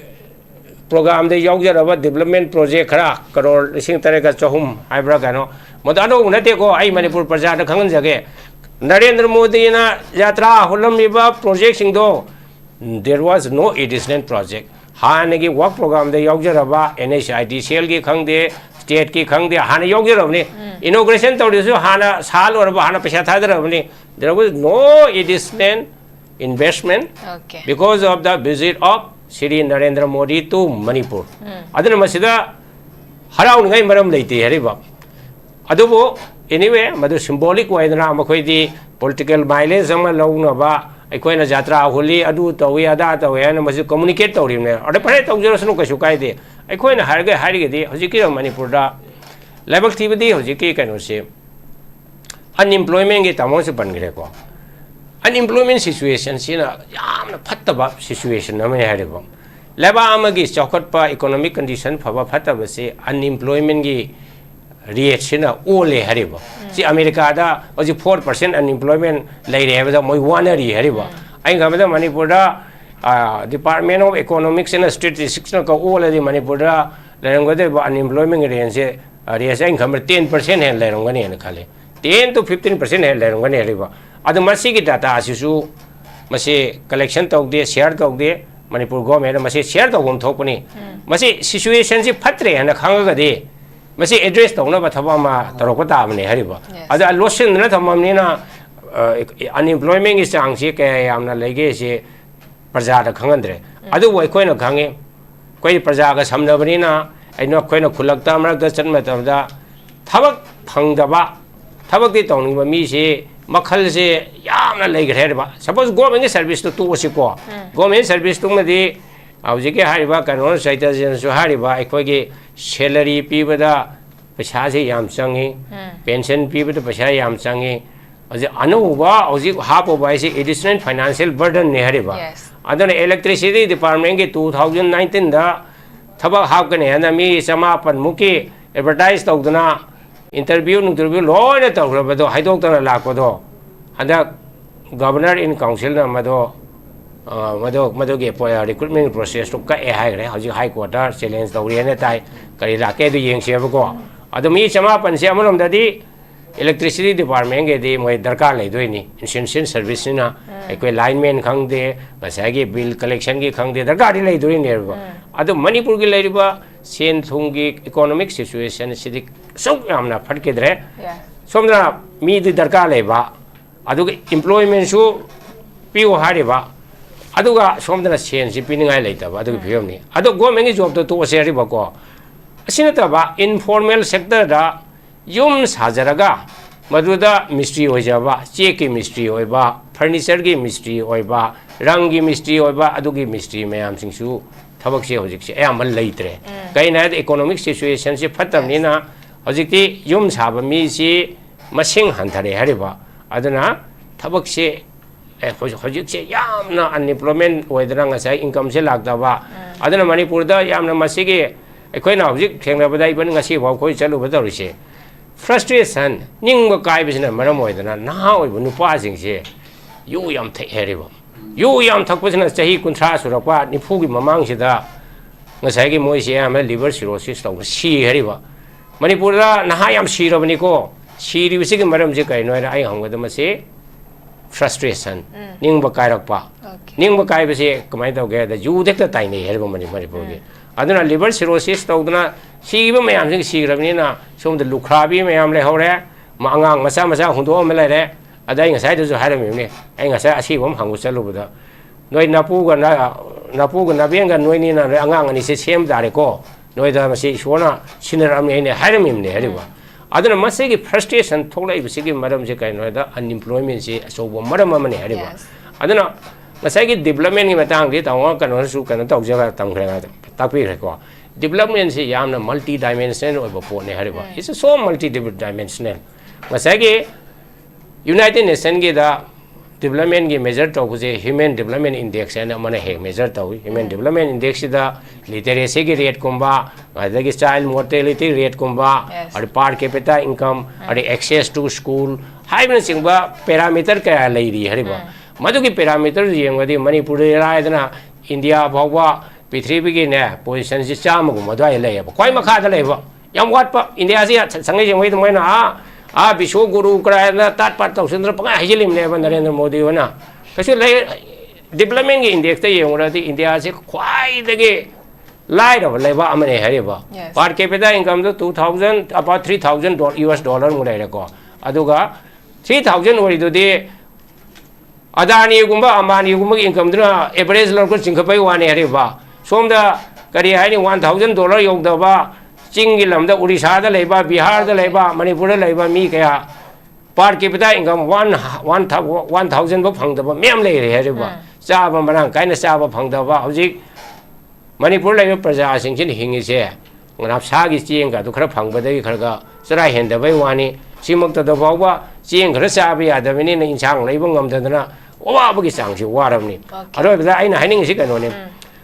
program ꯗ ꯌꯥꯎꯖꯔꯕ development project ꯈꯔ, ꯀꯔꯣꯔ ꯂꯤꯁꯤꯡ ꯇꯔꯦꯠꯀ ꯆꯍꯨꯝ ꯍꯥꯏꯕ꯭ꯔꯥ ꯀꯩꯅꯣ, ꯃꯗꯨ ꯑꯅꯧꯕ ꯅꯠꯇꯦꯀꯣ, ꯑꯩ ꯃꯅꯤꯄꯨꯔ ꯄ꯭ꯔꯖꯥꯗ ꯈꯪꯍꯟꯖꯒꯦ꯫ ꯅꯔꯦꯟꯗ꯭ꯔ ꯃꯣꯗꯤꯅ ꯌꯥꯇ꯭ꯔꯥ ꯍꯨꯜꯂꯝꯃꯤꯕ project ꯁꯤꯡꯗꯣ, there was no additional project꯫ ꯍꯥꯟꯅꯒꯤ work program the ꯌꯥꯎꯖꯔꯕ N H I D C L ꯒꯤ ꯈꯪꯗꯦ, state ꯀꯤ ꯈꯪꯗꯦ, ꯍꯥꯟꯅ ꯌꯥꯎꯖꯔꯕꯅꯤ꯫ ꯎꯝ꯫ Inauguration ꯇꯧꯔꯤꯁꯨ ꯍꯥꯟꯅ ꯁꯥ ꯂꯣꯏꯔꯕ, ꯍꯥꯟꯅ ꯄꯩꯁꯥ ꯊꯥꯗꯔꯕꯅꯤ꯫ There was no additional investment Okay. because of the visit of Shri Narendra Modi to Manipur. ꯎꯝ꯫ ꯑꯗꯨꯅ ꯃꯁꯤꯗ ꯍꯔꯥꯎꯅꯤꯡꯉꯥꯏ ꯃꯔꯝ ꯂꯩꯇꯦ ꯍꯥꯏꯔꯤꯕ꯫ ꯑꯗꯨꯕꯨ, anyway, ꯃꯗꯨ symbolic ꯑꯣꯏꯗꯅ ꯃꯈꯣꯏꯗꯤ political mileage ꯑꯃ ꯂꯧꯅꯕ ꯑꯩꯈꯣꯏꯅ ꯖꯥꯇ꯭ꯔꯥ ꯍꯨꯜꯂꯤ, ꯑꯗꯨ ꯇꯧꯏ, ꯑꯗꯥ ꯇꯧꯏ ꯍꯥꯏꯅ ꯃꯁꯤ communicate ꯇꯧꯔꯤꯕꯅꯦ꯫ ꯑꯗ ꯐꯔꯦ, ꯇꯧꯖꯔꯁꯅꯨ, ꯀꯩꯁꯨ ꯀꯥꯏꯗꯦ꯫ ꯑꯩꯈꯣꯏꯅ ꯍꯥꯏꯔꯒ ꯍꯥꯏꯔꯒꯗꯤ ꯍꯧꯖꯤꯛꯀꯤ ꯃꯅꯤꯄꯨꯔꯗ ꯂꯥꯏꯕꯛ ꯊꯤꯕꯗꯤ ꯍꯧꯖꯤꯛꯀꯤ ꯀꯩꯅꯣꯁꯤ, unemployment ꯒꯤ ꯇꯥꯃꯣꯁꯨ ꯄꯟꯈ꯭ꯔꯦꯀꯣ꯫ Unemployment situation ꯁꯤꯅ ꯌꯥꯝꯅ ꯐꯠꯇꯕ situation ꯑꯃꯅꯤ ꯍꯥꯏꯔꯤꯕ꯫ ꯂꯩꯕꯥꯛ ꯑꯃꯒꯤ ꯆꯥꯎꯈꯠꯄ, economic condition ꯐꯕ ꯐꯠꯇꯕꯁꯤ unemploymentꯀꯤ rateꯁꯤꯅ ꯑꯣꯜꯂꯦ ꯍꯥꯏꯔꯤꯕ꯫ ꯁꯤ ꯑꯃꯦꯔꯤꯀꯥꯗ ꯍꯧꯖꯤꯛ four percent unemployment ꯂꯩꯔꯦ ꯍꯥꯏꯕꯗ ꯃꯣꯏ ꯋꯥꯅꯔꯤ ꯍꯥꯏꯔꯤꯕ꯫ ꯑꯩꯅ ꯈꯟꯕꯗ ꯃꯅꯤꯄꯨꯔꯗ, ꯑ, Department of Economicsꯅ statisticsꯅ ꯀꯛ ꯑꯣꯜꯂꯗꯤ ꯃꯅꯤꯄꯨꯔꯗ ꯂꯩꯔꯝꯒꯗꯧꯔꯤꯕ unemploymentꯀꯤ rateꯁꯦ, ꯑ, rateꯁꯦ ꯑꯩꯅ ꯈꯟꯕꯗ ten percent ꯍꯦꯟꯅ ꯂꯩꯔꯝꯒꯅꯤꯅ ꯈꯜꯂꯤ꯫ Ten to fifteen percent ꯍꯦꯟꯅ ꯂꯩꯔꯝꯒꯅꯤ ꯍꯥꯏꯔꯤꯕ꯫ ꯑꯗꯨ ꯃꯁꯤꯒꯤ dataꯁꯤꯁꯨ ꯃꯁꯤ collection ꯇꯧꯗꯦ, share ꯇꯧꯗꯦ꯫ ꯃꯅꯤꯄꯨꯔ governmentꯅ ꯃꯁꯤ share ꯇꯧꯐꯝ ꯊꯣꯛꯄꯅꯤ꯫ ꯃꯁꯤ situationꯁꯤ ꯐꯠꯇ꯭ꯔꯦ ꯍꯥꯏꯅ ꯈꯪꯉꯒꯗꯤ ꯃꯁꯤ address ꯇꯧꯅꯕ ꯊꯕꯛ ꯑꯃ ꯇꯧꯔꯛꯄ ꯇꯥꯕꯅꯤ ꯍꯥꯏꯔꯤꯕ꯫ Yes. ꯑꯗ ꯂꯣꯠꯁꯤꯟꯗꯨꯅ ꯊꯝꯃꯕꯅꯤꯅ, ꯑ, unemploymentꯀꯤ ꯆꯥꯡꯁꯤ ꯀꯌꯥ ꯌꯥꯝꯅ ꯂꯩꯒꯦꯁꯤ ꯄ꯭ꯔꯖꯥꯗ ꯈꯪꯍꯟꯗ꯭ꯔꯦ꯫ ꯑꯗꯨꯕꯨ ꯑꯩꯈꯣꯏꯅ ꯈꯪꯉꯤ, ꯑꯩꯈꯣꯏ ꯄ꯭ꯔꯖꯥꯒ ꯁꯝꯅꯕꯅꯤꯅ, ꯑꯩꯅ, ꯑꯩꯈꯣꯏꯅ ꯈꯨꯜꯂꯛꯇ ꯃꯔꯛꯇ ꯆꯠꯄ ꯃꯇꯝꯗ ꯊꯕꯛ ꯐꯪꯗꯕ, ꯊꯕꯛꯇꯤ ꯇꯧꯅꯤꯡꯕ ꯃꯤꯁꯤ ꯃꯈꯜꯁꯦ ꯌꯥꯝꯅ ꯂꯩꯈ꯭ꯔꯦ ꯍꯥꯏꯔꯤꯕ꯫ Suppose governmentꯀꯤ serviceꯇꯨ ꯇꯣꯛꯑꯁꯤꯀꯣ꯫ Government serviceꯇꯨꯃꯗꯤ ꯍꯧꯖꯤꯛꯀꯤ ꯍꯥꯏꯔꯤꯕ ꯀꯩꯅꯣ ꯆꯩꯇꯖꯟꯁꯨ ꯍꯥꯏꯔꯤꯕ ꯑꯩꯈꯣꯏꯒꯤ salary ꯄꯤꯕꯗ ꯄꯩꯁꯥꯁꯦ ꯌꯥꯝ ꯆꯪꯉꯤ, pension ꯄꯤꯕꯗ ꯄꯩꯁꯥ ꯌꯥꯝ ꯆꯪꯉꯤ꯫ ꯍꯧꯖꯤꯛ ꯑꯅꯧꯕ ꯍꯧꯖꯤꯛ ꯍꯥꯞꯄꯨꯕ ꯍꯥꯏꯁꯤ additional financial burdenꯅꯤ ꯍꯥꯏꯔꯤꯕ꯫ Yes. ꯑꯗꯨꯅ electricity departmentꯀꯤ two thousand nineteenꯗ ꯊꯕꯛ ꯍꯥꯞꯀꯅꯤ ꯍꯥꯏꯅ ꯃꯤ ꯆꯃꯥꯄꯟ ꯃꯨꯛꯀꯤ advertise ꯇꯧꯗꯅ interview ꯅꯨꯡꯇꯔꯚ꯭ꯌꯨ ꯂꯣꯏꯅ ꯇꯧꯈ꯭ꯔꯕꯗꯣ ꯍꯥꯏꯗꯣꯛꯇꯅ ꯂꯥꯛꯄꯗꯣ ꯍꯟꯗꯛ Governor in Councilꯅ ꯃꯗꯣ, ꯑ, ꯃꯗꯣ, ꯃꯗꯨꯒꯤ ꯄꯣ-, recruitment processꯇꯨ ꯀꯛꯑꯦ ꯍꯥꯏꯈ꯭ꯔꯦ꯫ ꯍꯧꯖꯤꯛ High Courtꯇ challenge ꯇꯧꯔꯤꯅ ꯇꯥꯏ꯫ ꯀꯔꯤ ꯂꯥꯛꯀꯦ ꯑꯗꯨ ꯌꯦꯡꯁꯦꯕꯀꯣ꯫ ꯑꯗꯣ ꯃꯤ ꯆꯃꯥꯄꯟꯁꯦ ꯑꯃꯔꯣꯝꯗꯗꯤ electricity departmentꯀꯤꯗꯤ ꯃꯣꯏ ꯗꯔꯀꯥꯔ ꯂꯩꯗꯣꯏꯅꯤ, essential serviceꯅꯤꯅ꯫ ꯑꯩꯈꯣꯏ lineman ꯈꯪꯗꯦ, ꯉꯁꯥꯏꯒꯤ bill collectionꯒꯤ ꯈꯪꯗꯦ, ꯗꯔꯀꯥꯔꯗꯤ ꯂꯩꯗꯣꯔꯤꯅꯦꯕ꯫ ꯑꯗꯣ ꯃꯅꯤꯄꯨꯔꯒꯤ ꯂꯩꯔꯤꯕ ꯁꯦꯟ ꯊꯨꯝꯒꯤ economic situationꯁꯤꯗꯤ ꯑꯁꯨꯛ ꯌꯥꯝꯅ ꯐꯠꯈꯤꯗ꯭ꯔꯦ꯫ Yes. ꯁꯣꯝꯗꯅ ꯃꯤꯗꯤ ꯗꯔꯀꯥꯔ ꯂꯩꯕ, ꯑꯗꯨꯒ employmentꯁꯨ ꯄꯤꯌꯨ ꯍꯥꯏꯔꯤꯕ, ꯑꯗꯨꯒ ꯁꯣꯝꯗꯅ ꯁꯦꯟꯁꯤ ꯄꯤꯅꯤꯡꯉꯥꯏ ꯂꯩꯇꯕ ꯑꯗꯨꯒꯤ ꯐꯤꯕꯝꯅꯤ꯫ ꯑꯗꯣ governmentꯀꯤ jobꯇꯣ ꯇꯣꯛꯑꯁꯦ ꯍꯥꯏꯔꯤꯕꯀꯣ꯫ ꯑꯁꯤ ꯅꯠꯇꯕ informal sectorꯗ ꯌꯨꯝ ꯁꯥꯖꯔꯒ ꯃꯗꯨꯗ ꯃꯤꯁꯇ꯭ꯔꯤ ꯑꯣꯏꯖꯕ, ꯆꯦꯛꯀꯤ ꯃꯤꯁꯇ꯭ꯔꯤ ꯑꯣꯏꯕ, furnitureꯒꯤ ꯃꯤꯁꯇ꯭ꯔꯤ ꯑꯣꯏꯕ, ꯔꯪꯒꯤ ꯃꯤꯁꯇ꯭ꯔꯤ ꯑꯣꯏꯕ, ꯑꯗꯨꯒꯤ ꯃꯤꯁꯇ꯭ꯔꯤ ꯃꯌꯥꯝꯁꯤꯡꯁꯨ ꯊꯕꯛꯁꯦ ꯍꯧꯖꯤꯛꯁꯦ ꯑꯌꯥꯝꯕ ꯂꯩꯇ꯭ꯔꯦ꯫ ꯀꯩꯅꯣ ꯍꯥꯏꯔꯗꯤ economic situationꯁꯦ ꯐꯠꯇꯕꯅꯤꯅ ꯍꯧꯖꯤꯛꯇꯤ ꯌꯨꯝ ꯁꯥꯕ ꯃꯤꯁꯤ ꯃꯁꯤꯡ ꯍꯟꯊꯔꯦ ꯍꯥꯏꯔꯤꯕ꯫ ꯑꯗꯨꯅ ꯊꯕꯛꯁꯦ, ꯑꯦ, ꯍꯧꯖꯤꯛ, ꯍꯧꯖꯤꯛꯁꯦ ꯌꯥꯝꯅ unemployment ꯑꯣꯏꯗꯅ ꯉꯁꯥꯏ incomeꯁꯦ ꯂꯥꯛꯇꯕ, ꯑꯗꯨꯅ ꯃꯅꯤꯄꯨꯔꯗ ꯌꯥꯝꯅ ꯃꯁꯤꯒꯤ ꯑꯩꯈꯣꯏꯅ ꯍꯧꯖꯤꯛ ꯊꯦꯡꯅꯕꯗ, even ꯉꯁꯤ ꯐꯥꯎ ꯑꯩꯈꯣꯏ ꯆꯠꯂꯨꯕ ꯇꯧꯔꯤꯁꯦ, frustration, ꯅꯤꯡꯕ ꯀꯥꯏꯕꯁꯤꯅ ꯃꯔꯝ ꯑꯣꯏꯗꯅ ꯅꯍꯥ ꯑꯣꯏꯕ ꯅꯨꯄꯥꯁꯤꯡꯁꯦ ꯌꯨ ꯌꯥꯝ ꯊꯛꯑꯦ ꯍꯥꯏꯔꯤꯕ꯫ ꯌꯨ ꯌꯥꯝ ꯊꯛꯄꯁꯤꯅ ꯆꯍꯤ ꯀꯨꯟꯊ꯭ꯔꯥ ꯁꯨꯔꯛꯄ, ꯅꯤꯐꯨꯒꯤ ꯃꯃꯥꯡꯁꯤꯗ ꯉꯁꯥꯏꯒꯤ ꯃꯣꯏꯁꯦ ꯑꯌꯥꯝꯕ liver cirrhosis ꯇꯧꯕ ꯁꯤ ꯍꯥꯏꯔꯤꯕ꯫ ꯃꯅꯤꯄꯨꯔꯗ ꯅꯍꯥ ꯌꯥꯝ ꯁꯤꯔꯕꯅꯤꯀꯣ꯫ ꯁꯤꯔꯤꯕꯁꯤꯒꯤ ꯃꯔꯝꯁꯤ ꯀꯩꯅꯣ ꯍꯥꯏꯅ ꯑꯩ ꯍꯪꯕꯗ, ꯃꯁꯤ frustration, ꯅꯤꯡꯕ ꯀꯥꯏꯔꯛꯄ꯫ Okay. ꯅꯤꯡꯕ ꯀꯥꯏꯕꯁꯦ ꯀꯃꯥꯏꯅ ꯇꯧꯒꯦ ꯍꯥꯏꯗ, ꯌꯨꯗ ꯍꯦꯛꯇ ꯇꯥꯏꯅꯩ ꯍꯥꯏꯔꯤꯕ ꯃꯅꯤ-, ꯃꯅꯤꯄꯨꯔꯒꯤ꯫ ꯑꯗꯨꯅ liver cirrhosis ꯇꯧꯗꯅ ꯁꯤꯈꯤꯕ ꯃꯌꯥꯝꯁꯤꯡ ꯁꯤꯈ꯭ꯔꯕꯅꯤꯅ, ꯁꯣꯝꯗ ꯂꯨꯈ꯭ꯔꯥꯕꯤ ꯃꯌꯥꯝ ꯂꯩꯍꯧꯔꯦ, ꯃ-, ꯑꯉꯥꯡ ꯃꯆꯥ ꯃꯆꯥ ꯍꯨꯟꯗꯣꯛꯑꯝꯕ ꯂꯩꯔꯦ꯫ ꯑꯗ ꯑꯩ ꯉꯁꯥꯏꯗꯁꯨ ꯍꯥꯏꯔꯝꯃꯤꯕꯅꯤ, ꯑꯩ ꯉꯁꯥꯏ ꯑꯁꯤꯕ ꯑꯃ ꯍꯪꯕ ꯆꯠꯂꯨꯕꯗ, "ꯅꯣꯏ ꯅꯄꯨꯒ ꯅ-, ꯅꯄꯨꯒ ꯅꯕꯦꯟꯒ ꯅꯣꯏꯅꯤꯅ ꯅꯣꯏ ꯑꯉꯥꯡ ꯑꯅꯤꯁꯦ ꯁꯦꯝ ꯇꯥꯔꯦꯀꯣ, ꯅꯣꯏꯗ ꯃꯁꯤ ꯏꯁꯣꯔꯅ ꯁꯤꯟꯅꯔꯛꯑꯝꯅꯤ" ꯍꯥꯏꯅ ꯍꯥꯏꯔꯝꯃꯤꯕꯅꯦ ꯍꯥꯏꯔꯤꯕ꯫ ꯑꯗꯨꯅ ꯃꯁꯤꯒꯤ frustration ꯊꯣꯛꯂꯛꯏꯕꯁꯤꯒꯤ ꯃꯔꯝꯁꯤ ꯀꯩꯅꯣ ꯍꯥꯏꯗ, unemploymentꯁꯤ ꯑꯆꯧꯕ ꯃꯔꯝ ꯑꯃꯅꯤ ꯍꯥꯏꯔꯤꯕ꯫ Yes. ꯑꯗꯨꯅ ꯉꯁꯥꯏꯒꯤ developmentꯀꯤ ꯃꯇꯥꯡꯗꯤ ꯇꯥꯃꯣ ꯀꯩꯅꯣꯅꯁꯨ ꯀꯩꯅꯣ ꯇꯧꯖ-, ꯇꯝꯈ꯭ꯔꯦ, ꯇꯥꯛꯄꯤꯈ꯭ꯔꯦꯀꯣ꯫ Developmentꯁꯤ ꯌꯥꯝꯅ multi dimensional ꯑꯣꯏꯕ ꯄꯣꯠꯅꯤ ꯍꯥꯏꯔꯤꯕ꯫ It's so multi dimensional. ꯉꯁꯥꯏꯒꯤ United Nationsꯀꯤꯗ developmentꯀꯤ measure ꯇꯧꯕꯁꯦ Human Development Index ꯍꯥꯏꯅ ꯑꯃꯅ ꯍꯦꯛ measure ꯇꯧꯏ꯫ Human Development Indexꯁꯤꯗ literacyꯒꯤ rateꯀꯨꯝꯕ, ꯑꯗꯒꯤ child mortality rateꯀꯨꯝꯕ, Yes. ꯑꯗꯩ per capita income, ꯑꯗꯩ access to school ꯍꯥꯏꯕꯅꯆꯤꯡꯕ parameter ꯀꯌꯥ ꯂꯩꯔꯤ ꯍꯥꯏꯔꯤꯕ꯫ ꯃꯗꯨꯒꯤ parameter ꯌꯦꯡꯕꯗꯤ ꯃꯅꯤꯄꯨꯔꯗ ꯂꯥꯏꯗꯅ ꯏꯟꯗꯤꯌꯥ ꯐꯥꯎꯕ ꯄ꯭ꯔꯤꯊꯤꯕꯤꯒꯤꯅꯦ positionꯁꯤ ꯆꯥꯝꯃꯒꯨꯝꯕ ꯑꯗꯨꯋꯥꯏꯗ ꯂꯩꯌꯦꯕ꯫ ꯈ꯭ꯋꯥꯏ ꯃꯈꯥꯗ ꯂꯩꯕ꯫ ꯌꯥꯝ ꯋꯥꯠꯄ꯫ ꯏꯟꯗꯤꯌꯥꯁꯤ ꯁꯪꯉꯩ ꯁꯪꯉꯩꯗ ꯃꯣꯏꯅ ꯑꯥ, ꯑꯥ ꯕꯤꯁꯣ ꯒꯨꯔꯨ ꯀꯔꯥꯏꯅ ꯇꯥꯠ ꯄꯥꯠ ꯇꯧꯁꯤꯟꯗꯅ ꯄꯪꯍꯥꯏ ꯍꯥꯏꯖꯤꯜꯂꯤꯕꯅꯦꯕ ꯅꯔꯦꯟꯗ꯭ꯔ ꯃꯣꯗꯤ ꯍꯣꯏꯅ꯫ ꯀꯩꯁꯨ ꯂꯩ, developmentꯀꯤ indexꯇ ꯌꯦꯡꯉꯨꯔꯗꯤ ꯏꯟꯗꯤꯌꯥꯁꯤ ꯈ꯭ꯋꯥꯏꯗꯒꯤ ꯂꯥꯏꯔꯕ ꯂꯩꯕꯥꯛ ꯑꯃꯅꯦ ꯍꯥꯏꯔꯤꯕ꯫ Yes. Per capita incomeꯗꯨ two thousand, about three thousand US dollarꯃꯨꯛ ꯂꯩꯔꯦꯀꯣ꯫ ꯑꯗꯨꯒ three thousand ꯑꯣꯏꯔꯤꯗꯨꯗꯤ ꯑꯗꯥꯅꯤꯒꯨꯝꯕ, ꯑꯝꯕꯥꯅꯤꯒꯨꯝꯕꯒꯤ incomeꯗꯨꯅ average ꯂꯧꯔꯒ ꯆꯤꯡꯈꯠꯄꯒꯤ ꯋꯥꯅꯤ ꯍꯥꯏꯔꯤꯕ꯫ ꯁꯣꯝꯗ ꯀꯔꯤ ꯍꯥꯏꯅꯤ, one thousand dollar ꯌꯧꯗꯕ ꯆꯤꯡꯒꯤ ꯂꯝꯗ, ꯎꯔꯤꯁꯥꯗ ꯂꯩꯕ, ꯕꯤꯍꯥꯔꯗ ꯂꯩꯕ, ꯃꯅꯤꯄꯨꯔꯗ ꯂꯩꯕ ꯃꯤ ꯀꯌꯥ per capita income one, one thou-, one thousand ꯐꯥꯎ ꯐꯪꯗꯕ ꯃꯌꯥꯝ ꯂꯩꯔꯦ ꯍꯥꯏꯔꯤꯕ꯫ ꯆꯥꯕ ꯃꯔꯥꯡ ꯀꯥꯏꯅ ꯆꯥꯕ ꯐꯪꯗꯕ, ꯍꯧꯖꯤꯛ ꯃꯅꯤꯄꯨꯔ ꯂꯩꯕ ꯄ꯭ꯔꯖꯥꯁꯤꯡꯁꯤꯅ ꯍꯤꯡꯉꯤꯁꯦ ꯅꯞꯁꯥꯒꯤ ꯆꯦꯡꯒ ꯑꯗꯨ ꯈꯔ ꯐꯪꯕꯗꯒꯤ ꯈꯔ ꯈꯔ ꯆꯔꯥ ꯍꯦꯟꯗꯕꯩ ꯋꯥꯅꯤ꯫ ꯁꯤꯃꯛꯇꯗ ꯐꯥꯎꯕ ꯆꯦꯡ ꯈꯔ ꯆꯥꯕ ꯌꯥꯗꯕꯅꯤꯅ ꯏꯟꯁꯥꯡ ꯂꯩꯕ ꯉꯝꯗꯗꯅ ꯑꯋꯥꯕꯒꯤ ꯆꯥꯡꯁꯤ ꯋꯥꯔꯕꯅꯤ꯫ Okay. ꯑꯔꯣꯏꯕꯗ ꯑꯩꯅ ꯍꯥꯏꯅꯤꯡꯉꯤꯁꯤ ꯀꯩꯅꯣꯅꯤ,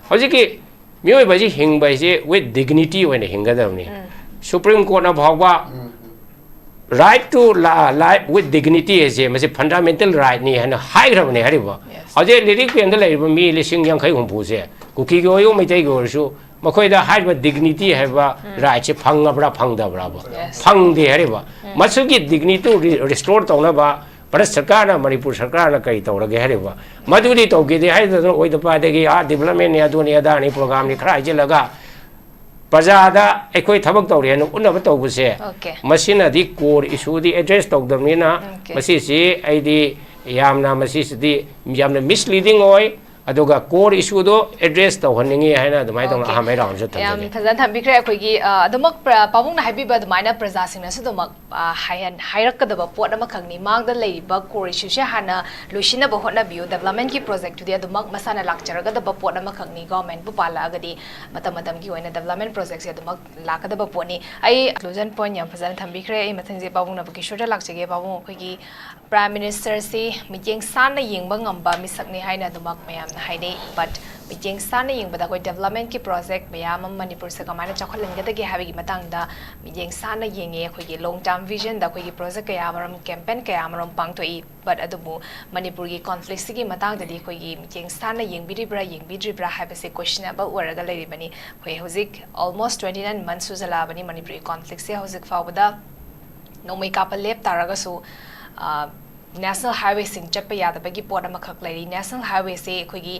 ꯍꯧꯖꯤꯛꯀꯤ ꯃꯤꯑꯣꯏꯕꯁꯤ ꯍꯤꯡꯕ ꯍꯥꯏꯁꯦ with dignity ꯑꯣꯏꯅ ꯍꯤꯡꯒꯗꯕꯅꯤ꯫ Supreme Courtꯅ ꯐꯥꯎꯕ right to life with dignity ꯍꯥꯏꯁꯦ ꯃꯁꯤ fundamental rightꯅꯤ ꯍꯥꯏꯅ ꯍꯥꯏꯈ꯭ꯔꯕꯅꯦ ꯍꯥꯏꯔꯤꯕ꯫ Yes. ꯍꯧꯖꯤꯛ ꯂꯤꯔꯤꯛ ꯄꯦꯟꯗ ꯂꯩꯔꯤꯕ ꯃꯤ ꯂꯤꯁꯤꯡ ꯌꯥꯡꯈꯩ ꯍꯨꯝꯐꯨꯁꯦ, ꯀꯨꯀꯤꯒꯤ ꯑꯣꯏꯌꯨ, ꯃꯩꯇꯩꯒꯤ ꯑꯣꯏꯔꯁꯨ, ꯃꯈꯣꯏꯗ ꯍꯥꯏꯔꯤꯕ dignity ꯍꯥꯏꯕ rightꯁꯦ ꯐꯪꯉꯕ꯭ꯔꯥ ꯐꯪꯗꯕ꯭ꯔꯥꯕ? Yes. ꯐꯪꯗꯦ ꯍꯥꯏꯔꯤꯕ꯫ ꯃꯁꯤꯒꯤ dignity re-, restore ꯇꯧꯅꯕ ꯚꯥꯔꯠ ꯁꯔꯀꯥꯔꯅ, ꯃꯅꯤꯄꯨꯔ ꯁꯔꯀꯥꯔꯅ ꯀꯔꯤ ꯇꯧꯔꯒꯦ ꯍꯥꯏꯔꯤꯕ? ꯃꯗꯨꯗꯤ ꯇꯧꯒꯦꯗꯤ ꯍꯥꯏꯗꯅ ꯑꯣꯏꯗ ꯄꯥꯗꯒꯤ ꯑꯥ developmentꯅꯤ, ꯑꯗꯨꯅꯤ ꯑꯗꯥꯅꯤ, programmeꯅꯤ ꯈꯔ ꯍꯥꯏꯖꯤꯜꯂꯒ ꯄ꯭ꯔꯖꯥꯗ ꯑꯩꯈꯣꯏ ꯊꯕꯛ ꯇꯧꯔꯦ ꯍꯥꯏꯅ ꯎꯠꯅꯕ ꯇꯧꯕꯁꯦ, Okay. ꯃꯁꯤꯅꯗꯤ core issueꯗꯤ address ꯇꯧꯗꯕꯅꯤꯅ, Okay. ꯃꯁꯤꯁꯤ ꯑꯩꯗꯤ ꯌꯥꯝꯅ, ꯃꯁꯤꯁꯤꯗꯤ ꯌꯥꯝꯅ misleading ꯑꯣꯏ꯫ ꯑꯗꯨꯒ core issueꯗꯣ address ꯇꯧꯍꯟꯅꯤꯡꯉꯤ ꯍꯥꯏꯅ ꯑꯗꯨꯃꯥꯏꯅ ꯇꯧꯅ Okay. ꯑꯍꯥꯟꯕ roundꯁꯨ ꯌꯥꯝ ꯊꯝꯖꯒꯦ꯫ ꯐꯖꯅ ꯊꯝꯕꯤꯈ꯭ꯔꯦ꯫ ꯑꯩꯈꯣꯏꯒꯤ, ꯑ, ꯑꯗꯨꯃꯛ ꯄ꯭ꯔ-, ꯄꯥꯕꯨꯡꯅ ꯍꯥꯏꯕꯤꯕ ꯑꯗꯨꯃꯥꯏꯅ ꯄ꯭ꯔꯖꯥꯁꯤꯡꯅꯁꯨ ꯑꯗꯨꯃꯛ, ꯑ, ꯍꯥꯏꯍꯟ-, ꯍꯥꯏꯔꯛꯀꯗꯕ ꯄꯣꯠ ꯑꯃꯈꯛꯅꯤ꯫ ꯃꯥꯡꯗ ꯂꯩꯔꯤꯕ core issueꯁꯦ ꯍꯥꯟꯅ ꯂꯣꯏꯁꯤꯟꯅꯕ ꯍꯣꯠꯅꯕꯤꯌꯨ꯫ Developmentꯀꯤ projectꯇꯨꯗꯤ ꯑꯗꯨꯃꯛ ꯃꯁꯥꯅ ꯂꯥꯛꯆꯔꯒꯗꯕ ꯄꯣꯠ ꯑꯃꯈꯛꯅꯤ꯫ Governmentꯕꯨ ꯄꯥꯜꯂꯛꯑꯒꯗꯤ ꯃꯇꯝ ꯃꯇꯝꯒꯤ ꯑꯣꯏꯅ development projectꯁꯦ ꯑꯗꯨꯃꯛ ꯂꯥꯛꯀꯗꯕ ꯄꯣꯠꯅꯤ꯫ ꯑꯩ conclusion point ꯌꯥꯝ ꯐꯖꯅ ꯊꯝꯕꯤꯈ꯭ꯔꯦ꯫ ꯑꯩ ꯃꯊꯪꯁꯦ ꯄꯥꯕꯨꯡ ꯅꯕꯀꯤꯁꯣꯔꯗ ꯂꯥꯛꯆꯒꯦ꯫ ꯄꯥꯕꯨꯡ, ꯑꯩꯈꯣꯏꯒꯤ Prime Ministerꯁꯤ ꯃꯤꯠꯌꯦꯡ ꯁꯥꯟꯅ ꯌꯦꯡꯕ ꯉꯝꯕ ꯃꯤꯁꯛꯅꯤ ꯍꯥꯏꯅ ꯑꯗꯨꯃꯛ ꯃꯌꯥꯝꯅ ꯍꯥꯏꯅꯩ꯫ But ꯃꯤꯠꯌꯦꯡ ꯁꯥꯟꯅ ꯌꯦꯡꯕꯗ ꯑꯩꯈꯣꯏ developmentꯀꯤ project ꯃꯌꯥꯝ ꯑꯃ ꯃꯅꯤꯄꯨꯔꯁꯦ ꯀꯃꯥꯏꯅ ꯆꯥꯎꯈꯠꯍꯟꯒꯗꯒꯦ ꯍꯥꯏꯕꯒꯤ ꯃꯇꯥꯡꯗ ꯃꯤꯠꯌꯦꯡ ꯁꯥꯟꯅ ꯌꯦꯡꯉꯦ꯫ ꯑꯩꯈꯣꯏꯒꯤ long term visionꯗ ꯑꯩꯈꯣꯏꯒꯤ project ꯀꯌꯥ ꯑꯃꯔꯣꯝ, campaign ꯀꯌꯥ ꯑꯃꯔꯣꯝ ꯄꯥꯡꯊꯣꯛꯏ꯫ But ꯑꯗꯨꯕꯨ ꯃꯅꯤꯄꯨꯔꯒꯤ conflictꯁꯤꯒꯤ ꯃꯇꯥꯡꯗꯗꯤ ꯑꯩꯈꯣꯏꯒꯤ ꯃꯤꯠꯌꯦꯡ ꯁꯥꯟꯅ ꯌꯦꯡꯕꯤꯔꯤꯕ꯭ꯔꯥ, ꯌꯦꯡꯕꯤꯗ꯭ꯔꯤꯕ꯭ꯔꯥ ꯍꯥꯏꯕꯁꯦ questionable ꯑꯣꯏꯔꯒ ꯂꯩꯔꯤꯕꯅꯤ꯫ ꯑꯩꯈꯣꯏ ꯍꯧꯖꯤꯛ almost twenty nine months ꯁꯨꯖꯜꯂꯛꯑꯕꯅꯤ ꯃꯅꯤꯄꯨꯔꯒꯤ conflictꯁꯦ ꯍꯧꯖꯤꯛ ꯐꯥꯎꯕꯗ ꯅꯣꯡꯃꯩ ꯀꯥꯞꯄ ꯂꯦꯞ ꯇꯥꯔꯒꯁꯨ, ꯑ, national highwayꯁꯤꯡ ꯆꯠꯄ ꯌꯥꯗꯕꯒꯤ ꯄꯣꯠ ꯑꯃꯈꯛ ꯂꯩꯔꯤ꯫ National highwayꯁꯦ ꯑꯩꯈꯣꯏꯒꯤ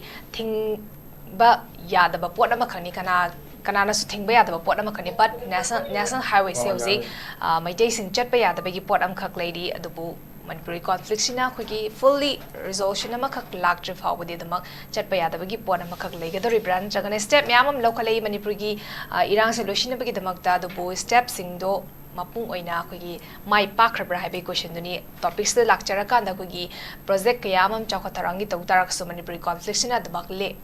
ꯊꯤꯡꯕ ꯌꯥꯗꯕ ꯄꯣꯠ ꯑꯃꯈꯛꯅꯤ, ꯀꯅꯥ, ꯀꯅꯥꯅꯁꯨ ꯊꯤꯡꯕ ꯌꯥꯗꯕ ꯄꯣꯠ ꯑꯃꯈꯛꯅꯤ꯫ But national, national highwayꯁꯦ ꯍꯧꯖꯤꯛ, ꯑ, ꯃꯩꯇꯩꯁꯤꯡ ꯆꯠꯄ ꯌꯥꯗꯕꯒꯤ ꯄꯣꯠ ꯑꯃꯈꯛ ꯂꯩꯔꯤ꯫ ꯑꯗꯨꯕꯨ ꯃꯅꯤꯄꯨꯔꯒꯤ conflictꯁꯤꯅ ꯑꯩꯈꯣꯏꯒꯤ fully resolution ꯑꯃꯈꯛ ꯂꯥꯛꯇ꯭ꯔꯤ ꯐꯥꯎꯕꯗꯤ ꯑꯗꯨꯃꯛ ꯆꯠꯄ ꯌꯥꯗꯕꯒꯤ ꯄꯣꯠ ꯑꯃꯈꯛ ꯂꯩꯒꯗꯧꯔꯤꯕ꯭ꯔꯥ? ꯅꯠꯇ꯭ꯔꯒꯅ step ꯃꯌꯥꯝ ꯑꯃ ꯂꯧꯈꯠꯂꯛꯏ ꯃꯅꯤꯄꯨꯔꯒꯤ, ꯑ, ꯏꯔꯥꯡꯁꯦ ꯂꯣꯏꯁꯤꯟꯅꯕꯒꯤꯗꯃꯛꯇ, ꯑꯗꯨꯕꯨ stepꯁꯤꯡꯗꯣ ꯃꯄꯨꯡ ꯑꯣꯏꯅ ꯑꯩꯈꯣꯏꯒꯤ ꯃꯥꯏ ꯄꯥꯛꯈ꯭ꯔꯕ꯭ꯔꯥ ꯍꯥꯏꯕꯒꯤ questionꯗꯨꯅꯤ꯫ Topicꯁꯤꯗ ꯂꯥꯛꯆꯔꯀꯥꯟꯗ ꯑꯩꯈꯣꯏꯒꯤ project ꯀꯌꯥ ꯑꯃ ꯆꯥꯎꯈꯠ ꯊꯧꯔꯥꯡꯒꯤ ꯇꯧ ꯇꯥꯔꯒꯁꯨ ꯃꯅꯤꯄꯨꯔꯒꯤ conflictꯁꯤꯅ ꯑꯗꯨꯃꯛ ꯂꯦ-,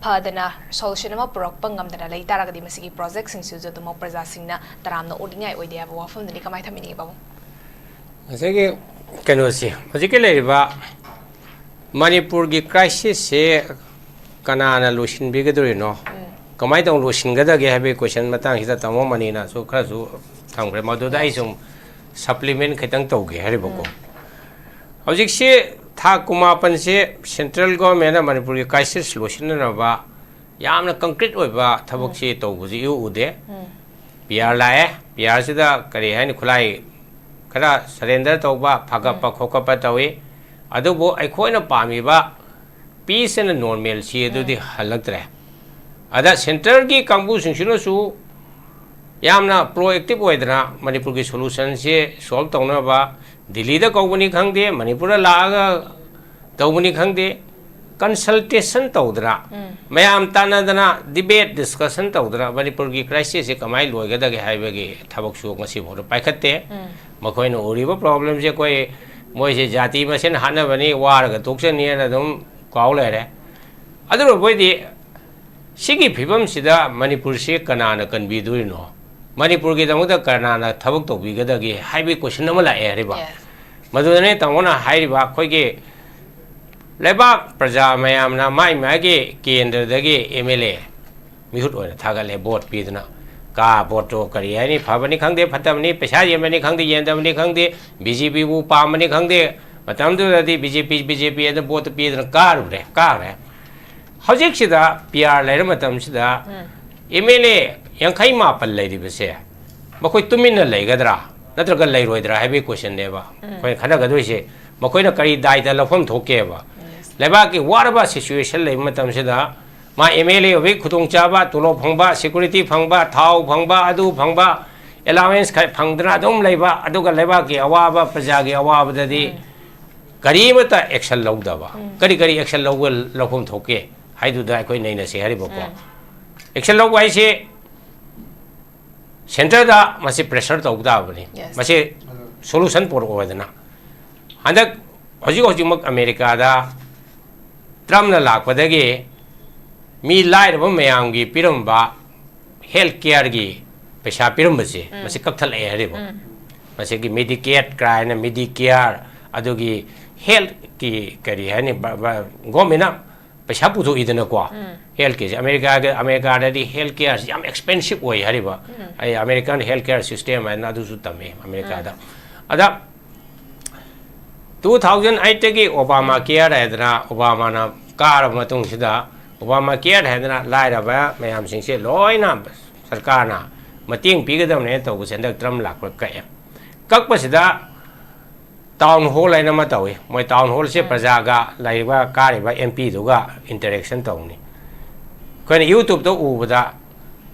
ꯐꯗꯅ solution ꯑꯃ ꯄꯨꯔꯛꯄ ꯉꯝꯗꯅ ꯂꯩ ꯇꯥꯔꯒꯗꯤ ꯃꯁꯤꯒꯤ projectꯁꯤꯡꯁꯤꯁꯨ ꯑꯗꯨꯃꯛ ꯄ꯭ꯔꯖꯥꯁꯤꯡꯅ ꯇꯔꯥꯝꯅ ꯑꯣꯛꯅꯤꯡꯉꯥꯏ ꯑꯣꯏꯗꯦ ꯍꯥꯏꯕ ꯋꯥꯐꯝꯗꯨꯅꯤ꯫ ꯀꯃꯥꯏꯅ ꯊꯝꯕꯤꯅꯤꯡꯉꯤ ꯄꯥꯕꯨꯡ? ꯉꯁꯥꯏꯒꯤ ꯀꯩꯅꯣꯁꯦ, ꯍꯧꯖꯤꯛꯀꯤ ꯂꯩꯔꯤꯕ ꯃꯅꯤꯄꯨꯔꯒꯤ crisisꯁꯦ ꯀꯅꯥꯅ ꯂꯣꯏꯁꯤꯟꯕꯤꯒꯗꯧꯔꯤꯅꯣ? ꯀꯃꯥꯏꯅ ꯇꯧꯅ ꯂꯣꯏꯁꯤꯟꯒꯗꯒꯦ ꯍꯥꯏꯕꯒꯤ ꯀꯣꯏꯁꯟ ꯃꯇꯥꯡꯁꯤꯗ ꯇꯥꯃꯣ ꯃꯅꯤꯅꯁꯨ ꯈꯔꯁꯨ ꯊꯝꯈ꯭ꯔꯦ, ꯃꯗꯨꯗ ꯑꯩ ꯁꯨꯝ ꯁꯄ꯭ꯂꯤꯃꯦꯟ ꯈꯤꯇꯪ ꯇꯧꯒꯦ ꯍꯥꯏꯔꯤꯕꯀꯣ꯫ ꯍꯧꯖꯤꯛꯁꯤ ꯊꯥ ꯀꯨꯟꯃꯥꯄꯟꯁꯤ ꯁꯦꯟꯇ꯭ꯔꯦꯜ ꯒꯣꯔꯃꯦꯟꯅ ꯃꯅꯤꯄꯨꯔꯒꯤ ꯀ꯭ꯔꯥꯏꯁꯤꯁ ꯂꯣꯏꯁꯤꯟꯅꯅꯕ ꯌꯥꯝꯅ ꯀꯪꯀ꯭ꯔꯤꯠ ꯑꯣꯏꯕ ꯊꯕꯛꯁꯤ ꯇꯧꯕꯁꯤ ꯏꯎ ꯎꯗꯦ꯫ ꯄꯤ ꯑꯥꯔ ꯂꯥꯛꯑꯦ, ꯄꯤ ꯑꯥꯔꯁꯤꯗ ꯀꯔꯤ ꯍꯥꯏꯅꯤ, ꯈꯨꯠꯂꯥꯏ ꯈꯔ ꯁꯔꯦꯟꯗꯔ ꯇꯧꯕ, ꯐꯒꯠꯄ ꯈꯣꯀꯠꯄ ꯇꯧꯏ꯫ ꯑꯗꯨꯕꯨ ꯑꯩꯈꯣꯏꯅ ꯄꯥꯝꯃꯤꯕ ꯄꯤꯁ ꯑꯦꯟ ꯅꯣꯔꯃꯦꯜꯁꯤ ꯑꯗꯨꯗꯤ ꯍꯜꯂꯛꯇ꯭ꯔꯦ꯫ ꯑꯗ ꯁꯦꯟꯇꯔꯒꯤ ꯀꯥꯡꯕꯨꯁꯤꯡꯁꯤꯅꯁꯨ ꯌꯥꯝꯅ ꯄ꯭ꯔꯣꯑꯦꯛꯇꯤꯞ ꯑꯣꯏꯗꯅ ꯃꯅꯤꯄꯨꯔꯒꯤ ꯁꯣꯂꯨꯁꯟꯁꯤ ꯁꯣꯜꯕ ꯇꯧꯅꯕ ꯗꯤꯜꯂꯤꯗ ꯀꯧꯕꯅꯤ ꯈꯪꯗꯦ, ꯃꯅꯤꯄꯨꯔꯗ ꯂꯥꯛꯑꯒ ꯇꯧꯕꯅꯤ ꯈꯪꯗꯦ, ꯀꯟꯁꯜꯇꯦꯁꯟ ꯇꯧꯗꯅ, ꯃꯌꯥꯝ ꯇꯥꯟꯅꯗꯅ, ꯗꯤꯕꯦꯠ ꯗꯤꯁꯀꯁꯟ ꯇꯧꯗꯅ ꯃꯅꯤꯄꯨꯔꯒꯤ ꯀ꯭ꯔꯥꯏꯁꯤꯁꯁꯤ ꯀꯃꯥꯏꯅ ꯂꯣꯏꯒꯗꯒꯦ ꯍꯥꯏꯕꯒꯤ ꯊꯕꯛꯁꯨ ꯉꯁꯤꯐꯥꯎꯗ ꯄꯥꯏꯈꯠꯇꯦ꯫ ꯃꯈꯣꯏꯅ ꯎꯔꯤꯕ ꯄ꯭ꯔꯣꯕ꯭ꯂꯦꯝꯁꯦ ꯑꯩꯈꯣꯏ, ꯃꯣꯏꯁꯦ ꯖꯥꯇꯤ ꯃꯁꯦꯟ ꯍꯥꯠꯅꯕꯅꯤ, ꯋꯥꯔꯒ ꯇꯣꯛꯆꯅꯤꯅ ꯑꯗꯨꯝ ꯀꯥꯎ ꯂꯩꯔꯦ꯫ ꯑꯗꯨꯅ ꯃꯣꯏꯗꯤ ꯁꯤꯒꯤ ꯐꯤꯕꯝꯁꯤꯗ ꯃꯅꯤꯄꯨꯔꯁꯤ ꯀꯅꯥꯅ ꯀꯟꯕꯤꯗꯣꯔꯤꯅꯣ? ꯃꯅꯤꯄꯨꯔꯒꯤꯗꯃꯛꯇ ꯀꯅꯥꯅ ꯊꯕꯛ ꯇꯧꯕꯤꯒꯗꯒꯦ ꯍꯥꯏꯕꯒꯤ ꯀꯣꯏꯁꯟ ꯑꯃ ꯂꯥꯛꯑꯦ ꯍꯥꯏꯔꯤꯕ꯫ Yes. ꯃꯗꯨꯗꯅꯦ ꯇꯥꯃꯣꯅ ꯍꯥꯏꯔꯤꯕ, ꯑꯩꯈꯣꯏꯒꯤ ꯂꯩꯕꯥꯛ ꯄ꯭ꯔꯖꯥ ꯃꯌꯥꯝꯅ ꯃꯥꯏ ꯃꯥꯒꯤ ꯀꯦꯟꯗ꯭ꯔꯗꯒꯤ ꯑꯦꯝ ꯑꯦꯜ ꯑꯦ ꯃꯤꯍꯨꯠ ꯑꯣꯏꯅ ꯊꯥꯒꯠꯂꯦ, ꯚꯣꯠ ꯄꯤꯗꯅ꯫ ꯀꯥ ꯚꯣꯠꯇꯣ ꯀꯔꯤ ꯍꯥꯏꯅꯤ, ꯐꯕꯅꯤ ꯈꯪꯗꯦ, ꯐꯠꯇꯕꯅꯤ, ꯄꯩꯁꯥ ꯌꯦꯟꯕꯅꯤ ꯈꯪꯗꯦ, ꯌꯦꯟꯗꯕꯅꯤ ꯈꯪꯗꯦ, ꯕꯤ ꯖꯦ ꯄꯤꯕꯨ ꯄꯥꯝꯕꯅꯤ ꯈꯪꯗꯦ, ꯃꯇꯝꯗꯨꯗꯗꯤ ꯕꯤ ꯖꯦ ꯄꯤ, ꯕꯤ ꯖꯦ ꯄꯤ ꯑꯗꯨ ꯚꯣꯠꯇꯨ ꯄꯤꯗꯅ ꯀꯥꯔꯨꯔꯦ, ꯀꯥꯔꯦ꯫ ꯍꯧꯖꯤꯛꯁꯤꯗ ꯄꯤ ꯑꯥꯔ ꯂꯩꯔ ꯃꯇꯝꯁꯤꯗ ꯑꯦꯝ ꯑꯦꯜ ꯑꯦ ꯌꯥꯡꯈꯩ ꯃꯥꯄꯟ ꯂꯩꯔꯤꯕꯁꯦ ꯃꯈꯣꯏ ꯇꯨꯃꯤꯟꯅ ꯂꯩꯒꯗ꯭ꯔꯥ ꯅꯠꯇ꯭ꯔꯒ ꯂꯩꯔꯣꯏꯗ꯭ꯔꯥ ꯍꯥꯏꯕꯒꯤ ꯀꯣꯏꯁꯟꯅꯦꯕ ꯑꯩꯈꯣꯏꯅ ꯈꯟꯅꯒꯗꯣꯏꯁꯦ꯫ ꯃꯈꯣꯏꯅ ꯀꯔꯤ ꯗꯥꯏꯇ ꯂꯧꯐꯝ ꯊꯣꯛꯀꯦꯕ? ꯂꯩꯕꯥꯛꯀꯤ ꯋꯥꯔꯕ ꯁꯤꯆꯨꯋꯦꯁꯟ ꯂꯩꯕ ꯃꯇꯝꯁꯤꯗ ꯃꯥ ꯑꯦꯝ ꯑꯦꯜ ꯑꯦ ꯑꯣꯏꯕꯒꯤ ꯈꯨꯗꯣꯡꯆꯥꯕ, ꯇꯣꯂꯣꯞ ꯐꯪꯕ, ꯁꯦꯀ꯭ꯌꯨꯔꯤꯇꯤ ꯐꯪꯕ, ꯊꯥꯎ ꯐꯪꯕ, ꯑꯗꯨ ꯐꯪꯕ, ꯑꯦꯂꯥꯋꯦꯟꯁ ꯈꯔ ꯐꯪꯗꯅ ꯑꯗꯨꯝ ꯂꯩꯕ, ꯑꯗꯨꯒ ꯂꯩꯕꯥꯛꯀꯤ ꯑꯋꯥꯕ, ꯄ꯭ꯔꯖꯥꯒꯤ ꯑꯋꯥꯕꯗꯗꯤ ꯀꯔꯤ ꯑꯃꯠꯇ ꯑꯦꯛꯁꯟ ꯂꯧꯗꯕ꯫ ꯀꯔꯤ ꯀꯔꯤ ꯑꯦꯛꯁꯟ ꯂꯧꯕ, ꯂꯧꯐꯝ ꯊꯣꯛꯀꯦ ꯍꯥꯏꯗꯨꯗ ꯑꯩꯈꯣꯏ ꯅꯩꯅꯁꯦ ꯍꯥꯏꯔꯤꯕꯀꯣ꯫ ꯑꯦꯛꯁꯟ ꯂꯧꯕ ꯍꯥꯏꯁꯦ ꯁꯦꯟꯇꯔꯗ ꯃꯁꯤ ꯄ꯭ꯔꯦꯁꯔ ꯇꯧꯕ ꯇꯥꯕꯅꯤ꯫ Yes. ꯃꯁꯤ ꯁꯣꯂꯨꯁꯟ ꯄꯨꯔꯛꯑꯣ ꯍꯥꯏꯗꯅ꯫ ꯍꯟꯗꯛ ꯍꯧꯖꯤꯛ ꯍꯧꯖꯤꯛꯃꯛ ꯑꯃꯦꯔꯤꯀꯥꯗ ꯇ꯭ꯔꯝꯞꯅ ꯂꯥꯛꯄꯗꯒꯤ ꯃꯤ ꯂꯥꯏꯔꯕ ꯃꯌꯥꯝꯒꯤ ꯄꯤꯔꯝꯕ ꯍꯦꯜꯊ ꯀꯤꯌꯔꯒꯤ ꯄꯩꯁꯥ ꯄꯤꯔꯝꯕꯁꯦ ꯃꯁꯤ ꯀꯛꯊꯠꯂꯛꯑꯦ ꯍꯥꯏꯔꯤꯕ꯫ ꯃꯁꯤꯒꯤ ꯃꯦꯗꯤꯀꯦꯠ ꯀꯥꯏꯅ, ꯃꯦꯗꯤꯀꯤꯌꯥꯔ, ꯑꯗꯨꯒꯤ ꯍꯦꯜꯊꯀꯤ ꯀꯔꯤ ꯍꯥꯏꯅꯤ, ꯕ-, ꯕ-, ꯒꯣꯔꯃꯦꯟꯅ ꯄꯩꯁꯥ ꯄꯨꯊꯣꯛꯏꯗꯅꯀꯣ꯫ ꯍꯦꯜꯊ ꯀꯦꯌꯔꯁꯦ ꯑꯃꯦꯔꯤꯀꯥꯒ ꯑꯃꯦꯔꯤꯀꯥꯗꯗꯤ ꯍꯦꯜꯊ ꯀꯦꯌꯔꯁꯦ ꯌꯥꯝ ꯑꯦꯛꯁꯄꯦꯟꯁꯤꯞ ꯑꯣꯏ ꯍꯥꯏꯔꯤꯕ꯫ ꯑꯩ ꯑꯃꯦꯔꯤꯀꯥꯟ ꯍꯦꯜꯊ ꯀꯦꯌꯔ ꯁꯤꯁꯇꯦꯝ ꯍꯥꯏꯅ ꯑꯗꯨꯁꯨ ꯇꯝꯃꯦ ꯑꯃꯦꯔꯤꯀꯥꯗ꯫ ꯑꯗ ꯇꯨ ꯊꯥꯎꯖꯟ ꯑꯩꯠꯇꯒꯤ ꯑꯣꯕꯥꯃꯥ ꯀꯦꯌꯔ ꯍꯥꯏꯗꯅ, ꯑꯣꯕꯥꯃꯥꯅ ꯀꯥꯔꯕ ꯃꯇꯨꯡꯁꯤꯗ ꯑꯣꯕꯥꯃꯥ ꯀꯦꯌꯔ ꯍꯥꯏꯗꯅ ꯂꯥꯏꯔꯕ ꯃꯌꯥꯝꯁꯤꯡꯁꯦ ꯂꯣꯏꯅ ꯁꯔꯀꯥꯔꯅ ꯃꯇꯦꯡ ꯄꯤꯒꯗꯕꯅꯦꯅ ꯇꯧꯕꯁꯦ ꯍꯟꯗꯛ ꯇ꯭ꯔꯝ ꯂꯥꯛꯄ ꯀꯛꯑꯦ꯫ ꯀꯛꯄꯁꯤꯗ ꯇꯥꯎꯟ ꯍꯣꯜ ꯍꯥꯏꯅ ꯑꯃ ꯇꯧꯏ꯫ ꯃꯣꯏ ꯇꯥꯎꯟ ꯍꯣꯜꯁꯦ ꯄ꯭ꯔꯖꯥꯒ ꯂꯩꯔꯤꯕ ꯀꯥꯔꯤꯕ ꯑꯦꯝ ꯄꯤꯗꯨꯒ ꯏꯟꯇꯔꯦꯛꯁꯟ ꯇꯧꯅꯤ꯫ ꯑꯩꯈꯣꯏꯅ ꯌꯨꯇ꯭ꯌꯨꯕꯇ ꯎꯕꯗ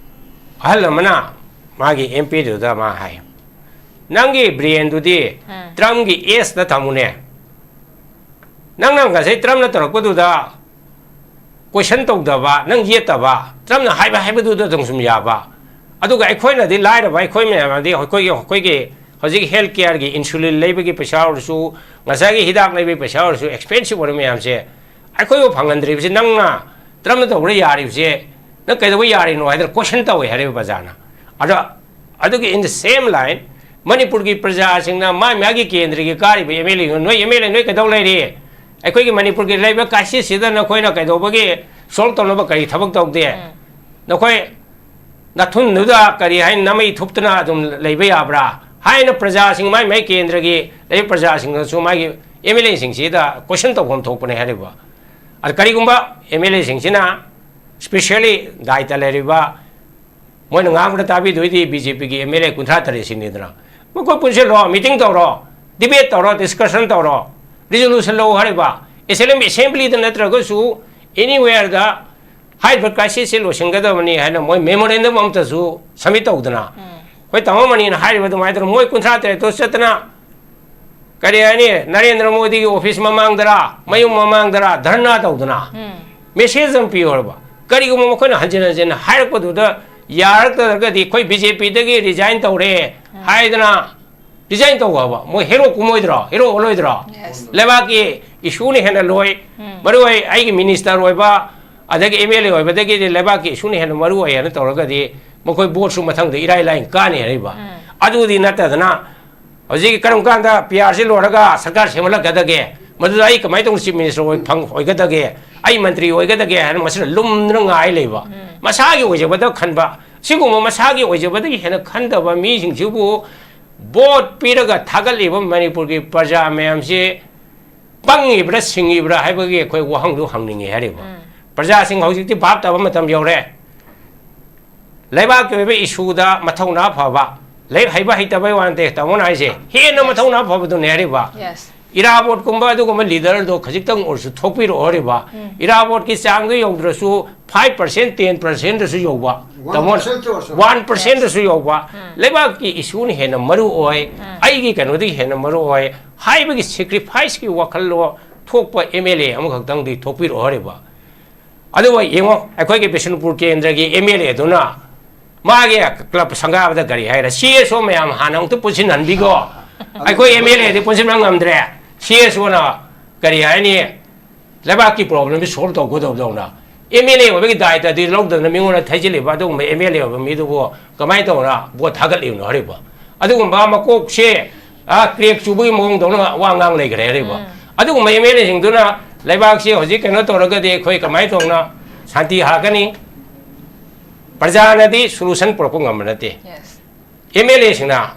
ꯑꯍꯜ ꯑꯃꯅ ꯃꯥꯒꯤ ꯑꯦꯝ ꯄꯤꯗꯨꯗ ꯃꯥ ꯍꯥꯏ, "ꯅꯪꯒꯤ ꯕ꯭ꯔꯦꯟꯗꯨꯗꯤ ꯇ꯭ꯔꯝꯒꯤ ꯑꯦꯁꯇ ꯊꯝꯃꯨꯅꯦ꯫ ꯅꯪꯅ ꯉꯁꯥꯏ ꯇ꯭ꯔꯝꯅ ꯇꯧꯔꯛꯄꯗꯨꯗ ꯀꯣꯏꯁꯟ ꯇꯧꯗꯕ, ꯅꯪ ꯌꯦꯠꯇꯕ, ꯇ꯭ꯔꯝꯅ ꯍꯥꯏꯕ ꯍꯥꯏꯕꯗꯨꯗ ꯑꯗꯨꯝ ꯁꯨꯝ ꯌꯥꯕ꯫ ꯑꯗꯨꯒ ꯑꯩꯈꯣꯏꯅꯗꯤ ꯂꯥꯏꯔꯕ ꯑꯩꯈꯣꯏ ꯃꯌꯥꯝꯗꯤ ꯑꯩꯈꯣꯏꯒꯤ, ꯑꯩꯈꯣꯏꯒꯤ ꯍꯧꯖꯤꯛ ꯍꯦꯜꯊ ꯀꯦꯌꯔꯒꯤ ꯏꯟꯁꯨꯂꯤꯟ ꯂꯩꯕꯒꯤ ꯄꯩꯁꯥ ꯑꯣꯏꯔꯁꯨ, ꯉꯁꯥꯏꯒꯤ ꯍꯤꯗꯥꯛ ꯂꯩꯕꯒꯤ ꯄꯩꯁꯥ ꯑꯣꯏꯔꯁꯨ, ꯑꯦꯛꯁꯄꯦꯟꯁꯤꯞ ꯑꯣꯏꯔꯕ ꯃꯌꯥꯝꯁꯦ ꯑꯩꯈꯣꯏꯕꯨ ꯐꯪꯍꯟꯗ꯭ꯔꯤꯕꯁꯦ ꯅꯪꯅ ꯇ꯭ꯔꯝꯅ ꯇꯧꯕꯗ ꯌꯥꯔꯤꯕꯁꯦ ꯅꯪ ꯀꯩꯗꯧꯕ ꯌꯥꯔꯤꯅꯣ?" ꯍꯥꯏꯗꯅ ꯀꯣꯏꯁꯟ ꯇꯧꯋꯦ ꯍꯥꯏꯔꯤꯕ ꯄ꯭ꯔꯖꯥꯅ꯫ ꯑꯗꯣ ꯑꯗꯨꯒꯤ in the same line ꯃꯅꯤꯄꯨꯔꯒꯤ ꯄ꯭ꯔꯖꯥꯁꯤꯡꯅ ꯃꯥꯒꯤ ꯃꯥꯒꯤ ꯀꯦꯟꯗ꯭ꯔꯒꯤ ꯀꯥꯔꯤꯕ ꯑꯦꯝ ꯑꯦꯜ ꯑꯦ, "ꯅꯣꯏ ꯑꯦꯝ ꯑꯦꯜ ꯑꯦ ꯅꯣꯏ ꯀꯩꯗꯧ ꯂꯩꯔꯤ? ꯑꯩꯈꯣꯏꯒꯤ ꯃꯅꯤꯄꯨꯔꯒꯤ ꯂꯩꯕ ꯀ꯭ꯔꯥꯏꯁꯤꯁꯁꯤꯗ ꯅꯈꯣꯏꯅ ꯀꯩꯗꯧꯕꯒꯤ ꯁꯣꯜꯕ ꯇꯧꯅꯕ ꯀꯔꯤ ꯊꯕꯛ ꯇꯧꯗꯦ? ꯅꯈꯣꯏ ꯅꯥꯊꯨꯟꯗꯨꯗ ꯀꯔꯤ ꯍꯥꯏꯅ ꯅꯃꯩ ꯊꯨꯞꯇꯅ ꯑꯗꯨꯝ ꯂꯩꯕ ꯌꯥꯕ꯭ꯔꯥ?" ꯍꯥꯏꯅ ꯄ꯭ꯔꯖꯥꯁꯤꯡ, ꯃꯥꯏ ꯃꯥꯏ ꯀꯦꯟꯗ꯭ꯔꯒꯤ ꯂꯩꯕ ꯄ꯭ꯔꯖꯥꯁꯤꯡꯅꯁꯨ ꯃꯥꯒꯤ ꯑꯦꯝ ꯑꯦꯜ ꯑꯦꯁꯤꯡꯁꯤꯗ ꯀꯣꯏꯁꯟ ꯇꯧꯐꯝ ꯊꯣꯛꯄꯅꯦ ꯍꯥꯏꯔꯤꯕ꯫ ꯑꯗ ꯀꯔꯤꯒꯨꯝꯕ ꯑꯦꯝ ꯑꯦꯜ ꯑꯦꯁꯤꯡꯁꯤꯅ, ꯁ꯭ꯄꯦꯁꯤꯌꯦꯜꯂꯤ ꯗꯥꯏꯇ ꯂꯩꯔꯤꯕ, ꯃꯣꯏꯅ ꯉꯥꯡꯕꯗ ꯇꯥꯕꯤꯗꯣꯏꯗꯤ ꯕꯤ ꯖꯦ ꯄꯤꯒꯤ ꯑꯦꯝ ꯑꯦꯜ ꯑꯦ ꯀꯨꯟꯊ꯭ꯔꯥ ꯇꯔꯦꯠꯁꯤꯡꯅꯤꯗꯅ꯫ ꯃꯈꯣꯏ ꯄꯨꯟꯁꯤꯜꯂꯣ, ꯃꯤꯇꯤꯡ ꯇꯧꯔꯣ, ꯗꯤꯕꯦꯠ ꯇꯧꯔꯣ, ꯗꯤꯁꯀꯁꯟ ꯇꯧꯔꯣ, ꯔꯤꯖꯣꯂꯨꯁꯟ ꯂꯧ ꯍꯥꯏꯔꯤꯕ꯫ ꯑꯦꯁꯦꯝꯕ꯭ꯂꯤ, ꯑꯦꯁꯦꯝꯕ꯭ꯂꯤꯗ ꯅꯠꯇ꯭ꯔꯒꯁꯨ ꯑꯦꯅꯤꯋꯦꯌꯔꯗ ꯍꯥꯏꯔꯤꯕ ꯀ꯭ꯔꯥꯏꯁꯤꯁꯁꯦ ꯂꯣꯏꯁꯤꯟꯒꯗꯕꯅꯤ ꯍꯥꯏꯅ ꯃꯣꯏ ꯃꯦꯃꯣꯔꯦꯟꯗꯝ ꯑꯃꯇꯁꯨ ꯁꯕꯃꯤꯠ ꯇꯧꯗꯅ, ꯑꯩꯈꯣꯏ ꯇꯥꯃꯣ ꯃꯅꯤꯅ ꯍꯥꯏꯔꯤꯕ ꯑꯗꯨꯃꯥꯏꯅ ꯇꯧꯗꯅ ꯃꯣꯏ ꯀꯨꯟꯊ꯭ꯔꯥ ꯇꯔꯦꯠꯇꯣ ꯆꯠꯇꯅ, ꯀꯔꯤ ꯍꯥꯏꯅꯤ, ꯅꯔꯦꯟꯗ꯭ꯔ ꯃꯣꯗꯤꯒꯤ ꯑꯣꯐꯤꯁ ꯃꯃꯥꯡꯗꯔꯥ, ꯃꯌꯨꯝ ꯃꯃꯥꯡꯗꯔꯥ ꯙꯔꯅꯥ ꯇꯧꯗꯅ ꯃꯦꯁꯦꯖ ꯑꯃ ꯄꯤꯌꯣ ꯍꯥꯏꯕ꯫ ꯀꯔꯤꯒꯨꯝꯕ ꯃꯈꯣꯏꯅ ꯍꯟꯖꯤꯟ ꯍꯟꯖꯤꯟ ꯍꯥꯏꯔꯛꯄꯗꯨꯗ ꯌꯥꯔꯛꯇ꯭ꯔꯒꯗꯤ ꯑꯩꯈꯣꯏ ꯕꯤ ꯖꯦ ꯄꯤꯗꯒꯤ ꯔꯤꯖꯥꯏꯟ ꯇꯧꯔꯦ ꯍꯥꯏꯗꯅ ꯔꯤꯖꯥꯏꯟ ꯇꯧ ꯍꯥꯏꯕ꯫ ꯃꯣꯏ ꯍꯦꯔꯣ ꯀꯨꯝꯃꯣꯏꯗ꯭ꯔꯣ? ꯍꯦꯔꯣ ꯑꯣꯜꯂꯣꯏꯗ꯭ꯔꯣ? ꯂꯩꯕꯥꯛꯀꯤ ꯏꯁꯨꯅ ꯍꯦꯟꯅ ꯂꯣꯏ, ꯃꯔꯨ ꯑꯣꯏ ꯑꯩꯒꯤ ꯃꯤꯅꯤꯁꯇꯔ ꯑꯣꯏꯕ, ꯑꯗꯒꯤ ꯑꯦꯝ ꯑꯦꯜ ꯑꯦ ꯑꯣꯏꯕꯗꯒꯤꯗꯤ ꯂꯩꯕꯥꯛꯀꯤ ꯏꯁꯨꯅ ꯍꯦꯟꯅ ꯃꯔꯨ ꯑꯣꯏ ꯍꯥꯏꯅ ꯇꯧꯔꯒꯗꯤ ꯃꯈꯣꯏ ꯚꯣꯠꯁꯨ ꯃꯊꯪꯗ ꯏꯔꯥꯏ ꯂꯥꯏꯅ ꯀꯥꯅꯤ ꯍꯥꯏꯔꯤꯕ꯫ ꯑꯗꯨꯗꯤ ꯅꯠꯇꯗꯅ ꯍꯧꯖꯤꯛ ꯀꯔꯝ ꯀꯥꯟꯗ ꯄꯤ ꯑꯥꯔꯁꯤ ꯂꯣꯏꯔꯒ ꯁꯔꯀꯥꯔ ꯁꯦꯝꯒꯠꯂꯛꯀꯗꯒꯦ? ꯃꯗꯨꯗ ꯑꯩ ꯀꯃꯥꯏꯅ ꯇꯧꯅ ꯆꯤꯐ ꯃꯤꯅꯤꯁꯇꯔ ꯑꯣꯏ ꯐꯪ ꯑꯣꯏꯒꯗꯒꯦ, ꯑꯩ ꯃꯟꯇ꯭ꯔꯤ ꯑꯣꯏꯒꯗꯒꯦ ꯍꯥꯏꯅ ꯃꯁꯤꯅ ꯂꯨꯝꯗꯨꯅ ꯉꯥꯏ ꯂꯩꯕ꯫ ꯃꯁꯥꯒꯤ ꯑꯣꯏꯖꯕꯗ ꯈꯟꯕ, ꯁꯤꯒꯨꯝꯕ ꯃꯁꯥꯒꯤ ꯑꯣꯏꯖꯕꯗꯒꯤ ꯍꯦꯟꯅ ꯈꯟꯗꯕ ꯃꯤꯁꯤꯡꯁꯤꯕꯨ ꯚꯣꯠ ꯄꯤꯔꯒ ꯊꯥꯒꯠꯂꯤꯕ ꯃꯅꯤꯄꯨꯔꯒꯤ ꯄ꯭ꯔꯖꯥ ꯃꯌꯥꯝꯁꯤ ꯄꯪꯉꯤꯕ꯭ꯔꯥ ꯁꯤꯡꯉꯤꯕ꯭ꯔꯥ ꯍꯥꯏꯕꯒꯤ ꯑꯩꯈꯣꯏ ꯋꯥꯍꯪꯗꯨ ꯍꯪꯅꯤꯡꯉꯤ ꯍꯥꯏꯔꯤꯕ꯫ ꯄ꯭ꯔꯖꯥꯁꯤꯡ ꯍꯧꯖꯤꯛꯇꯤ ꯚꯥꯞ ꯇꯥꯕ ꯃꯇꯝ ꯌꯧꯔꯦ꯫ ꯂꯩꯕꯥꯛꯀꯤ ꯑꯣꯏꯕ ꯏꯁꯨꯗ ꯃꯊꯧꯅꯥ ꯐꯕ, ꯂꯥꯏꯔꯤꯛ ꯍꯩꯕ ꯍꯩꯇꯕꯩ ꯋꯥ ꯅꯠꯇꯦ, ꯇꯥꯃꯣꯅ ꯍꯥꯏꯁꯦ, ꯍꯦꯟꯅ ꯃꯊꯧꯅꯥ ꯐꯕꯗꯨꯅꯦ ꯍꯥꯏꯔꯤꯕ꯫ Yes. ꯏꯔꯥꯕꯣꯠꯀꯨꯝꯕ ꯑꯗꯨꯒꯨꯝꯕ ꯂꯤꯗꯔꯗꯣ ꯈꯖꯤꯛꯇꯪ ꯑꯣꯏꯔꯁꯨ ꯊꯣꯛꯄꯤꯔꯛꯑꯣ ꯍꯥꯏꯔꯤꯕ꯫ ꯏꯔꯥꯕꯣꯠꯀꯤ ꯆꯥꯡꯗ ꯌꯧꯗ꯭ꯔꯁꯨ five percent, ten percentꯗꯁꯨ ꯌꯧꯕ, One ꯇꯥꯃꯣ, percentꯇ ꯑꯣꯏꯔꯁꯨ꯫ One percentꯗꯁꯨ ꯌꯧꯕ, ꯂꯩꯕꯥꯛꯀꯤ ꯏꯁꯨꯅ ꯍꯦꯟꯅ ꯃꯔꯨ ꯑꯣꯏ, ꯑꯩꯒꯤ ꯀꯩꯅꯣꯗꯒꯤ ꯍꯦꯟꯅ ꯃꯔꯨ ꯑꯣꯏ ꯍꯥꯏꯕꯒꯤ ꯁꯦꯀ꯭ꯔꯤꯐꯥꯏꯁꯀꯤ ꯋꯥꯈꯜꯂꯣꯟ ꯊꯣꯛꯄ ꯑꯦꯝ ꯑꯦꯜ ꯑꯦ ꯑꯃꯈꯛꯇꯪꯗꯤ ꯊꯣꯛꯄꯤꯔꯛꯑꯣ ꯍꯥꯏꯔꯤꯕ꯫ ꯑꯗꯨꯒ ꯌꯦꯡꯉꯣ, ꯑꯩꯈꯣꯏꯒꯤ ꯕꯤꯁꯅꯨꯄꯨꯔ ꯀꯦꯟꯗ꯭ꯔꯒꯤ ꯑꯦꯝ ꯑꯦꯜ ꯑꯦꯗꯨꯅ ꯃꯥꯒꯤ ꯀ꯭ꯂꯕ ꯁꯪꯒꯥꯕꯗ ꯀꯔꯤ ꯍꯥꯏꯔꯦ, ꯁꯤ ꯑꯦꯁ ꯑꯣ ꯃꯌꯥꯝ ꯍꯥꯟꯅ ꯑꯃꯨꯛꯇ ꯄꯨꯟꯁꯤꯟꯍꯟꯕꯤꯈꯣ, ꯑꯩꯈꯣꯏ ꯑꯦꯝ ꯑꯦꯜ ꯑꯦꯗꯤ ꯄꯨꯟꯁꯤꯟꯕ ꯉꯝꯗ꯭ꯔꯦ, ꯁꯤ ꯑꯦꯁ ꯑꯣꯅ ꯀꯔꯤ ꯍꯥꯏꯅꯤ, ꯂꯩꯕꯥꯛꯀꯤ ꯄ꯭ꯔꯣꯕ꯭ꯂꯦꯝꯁꯤ ꯁꯣꯜꯕ ꯇꯧꯒꯗꯧꯕꯗꯧꯅ ꯑꯦꯝ ꯑꯦꯜ ꯑꯦ ꯑꯣꯏꯕꯒꯤ ꯗꯥꯏꯇꯗꯤ ꯂꯧꯗꯅ ꯃꯤꯉꯣꯟꯗ ꯊꯩꯖꯤꯜꯂꯤꯕ ꯑꯗꯨꯒꯨꯝꯕ ꯑꯦꯝ ꯑꯦꯜ ꯑꯦ ꯑꯣꯏꯕ ꯃꯤꯗꯨꯕꯨ ꯀꯃꯥꯏꯅ ꯇꯧꯅ ꯚꯣꯠ ꯊꯥꯒꯠꯂꯤꯕꯅꯣ ꯍꯥꯏꯔꯤꯕ? ꯑꯗꯨꯒꯨꯝꯕ ꯃꯀꯣꯛꯁꯦ, ꯑ, ꯀ꯭ꯔꯦꯛ ꯆꯨꯕꯒꯤ ꯃꯑꯣꯡꯗꯧꯅ ꯋꯥ ꯉꯥꯡ ꯂꯩꯈ꯭ꯔꯦ ꯍꯥꯏꯔꯤꯕ꯫ ꯑꯗꯨꯒꯨꯝꯕ ꯑꯦꯝ ꯑꯦꯜ ꯑꯦꯁꯤꯡꯗꯨꯅ ꯂꯩꯕꯥꯛꯁꯦ ꯍꯧꯖꯤꯛ ꯀꯩꯅꯣ ꯇꯧꯔꯒꯗꯤ ꯑꯩꯈꯣꯏ ꯀꯃꯥꯏꯅ ꯇꯧꯅ ꯁꯥꯟꯇꯤ ꯍꯥꯔꯛꯀꯅꯤ? ꯄ꯭ꯔꯖꯥꯅꯗꯤ ꯁꯣꯂꯨꯁꯟ ꯄꯨꯔꯛꯄ ꯉꯝꯕ ꯅꯠꯇꯦ꯫ Yes. ꯑꯦꯝ ꯑꯦꯜ ꯑꯦꯁꯤꯡꯅ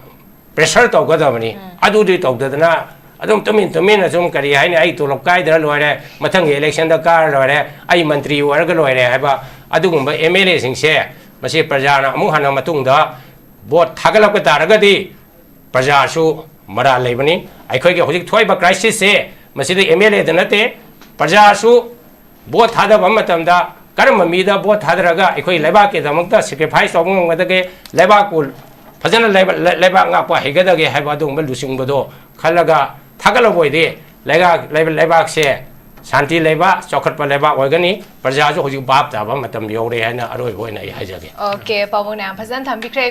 ꯄ꯭ꯔꯦꯁꯔ ꯇꯧꯒꯗꯕꯅꯤ꯫ ꯑꯗꯨꯗꯤ ꯇꯧꯗꯗꯅ ꯑꯗꯨꯝ ꯇꯨꯃꯤꯟ ꯇꯨꯃꯤꯟꯅ ꯁꯨꯝ ꯀꯔꯤ ꯍꯥꯏꯅꯤ, ꯑꯩ ꯇꯣꯂꯣꯞ ꯀꯥꯏꯗ꯭ꯔ ꯂꯣꯏꯔꯦ, ꯃꯊꯪꯒꯤ ꯏꯂꯦꯛꯁꯟꯗ ꯀꯥꯔ ꯂꯣꯏꯔꯦ, ꯑꯩ ꯃꯟꯇ꯭ꯔꯤ ꯑꯣꯏꯔꯒ ꯂꯣꯏꯔꯦ ꯍꯥꯏꯕ ꯑꯗꯨꯒꯨꯝꯕ ꯑꯦꯝ ꯑꯦꯜ ꯑꯦꯁꯤꯡꯁꯦ, ꯃꯁꯤ ꯄ꯭ꯔꯖꯥꯅ ꯑꯃꯨꯛ ꯍꯟꯅ ꯃꯇꯨꯡꯗ ꯚꯣꯠ ꯊꯥꯒꯠꯂꯛꯄ ꯇꯥꯔꯒꯗꯤ ꯄ꯭ꯔꯖꯥꯁꯨ ꯃꯔꯥꯜ ꯂꯩꯕꯅꯤ꯫ ꯑꯩꯈꯣꯏꯒꯤ ꯍꯧꯖꯤꯛ ꯊꯣꯛꯏꯕ ꯀ꯭ꯔꯥꯏꯁꯤꯁꯁꯦ ꯃꯁꯤꯗ ꯑꯦꯝ ꯑꯦꯜ ꯑꯦꯗ ꯅꯠꯇꯦ, ꯄ꯭ꯔꯖꯥꯁꯨ ꯚꯣꯠ ꯊꯥꯗꯕ ꯃꯇꯝꯗ ꯀꯔꯝꯕ ꯃꯤꯗ ꯚꯣꯠ ꯊꯥꯗꯔꯒ ꯑꯩꯈꯣꯏ ꯂꯩꯕꯥꯛꯀꯤꯗꯃꯛꯇ ꯁꯦꯀ꯭ꯔꯤꯐꯥꯏꯁ ꯇꯧꯕ ꯉꯝꯒꯗꯒꯦ, ꯂꯩꯕꯥꯛꯄꯨ ꯐꯖꯅ ꯂꯩꯕ-, ꯂꯩ-, ꯂꯩꯕꯥꯛ ꯉꯥꯛꯄ ꯍꯩꯒꯗꯒꯦ ꯍꯥꯏꯕ ꯑꯗꯨꯒꯨꯝꯕ ꯂꯨꯆꯤꯡꯕꯗꯣ ꯈꯜꯂꯒ ꯊꯥꯒꯠꯂꯕ ꯑꯣꯏꯗꯤ ꯂꯩꯕꯥꯛ, ꯂꯩꯕ-, ꯂꯩꯕꯥꯛꯁꯦ ꯁꯥꯟꯇꯤ ꯂꯩꯕ, ꯆꯥꯎꯈꯠꯄ ꯂꯩꯕꯥꯛ ꯑꯣꯏꯒꯅꯤ꯫ ꯄ꯭ꯔꯖꯥꯁꯨ ꯍꯧꯖꯤꯛ ꯚꯥꯞ ꯇꯥꯕ ꯃꯇꯝ ꯌꯧꯔꯦ ꯍꯥꯏꯅ ꯑꯔꯣꯏꯕ ꯑꯣꯏꯅ ꯑꯩ ꯍꯥꯏꯖꯒꯦ꯫ Okay, ꯄꯥꯕꯨꯡꯅ ꯌꯥꯝ ꯐꯖꯅ ꯊꯝꯕꯤꯈ꯭ꯔꯦ꯫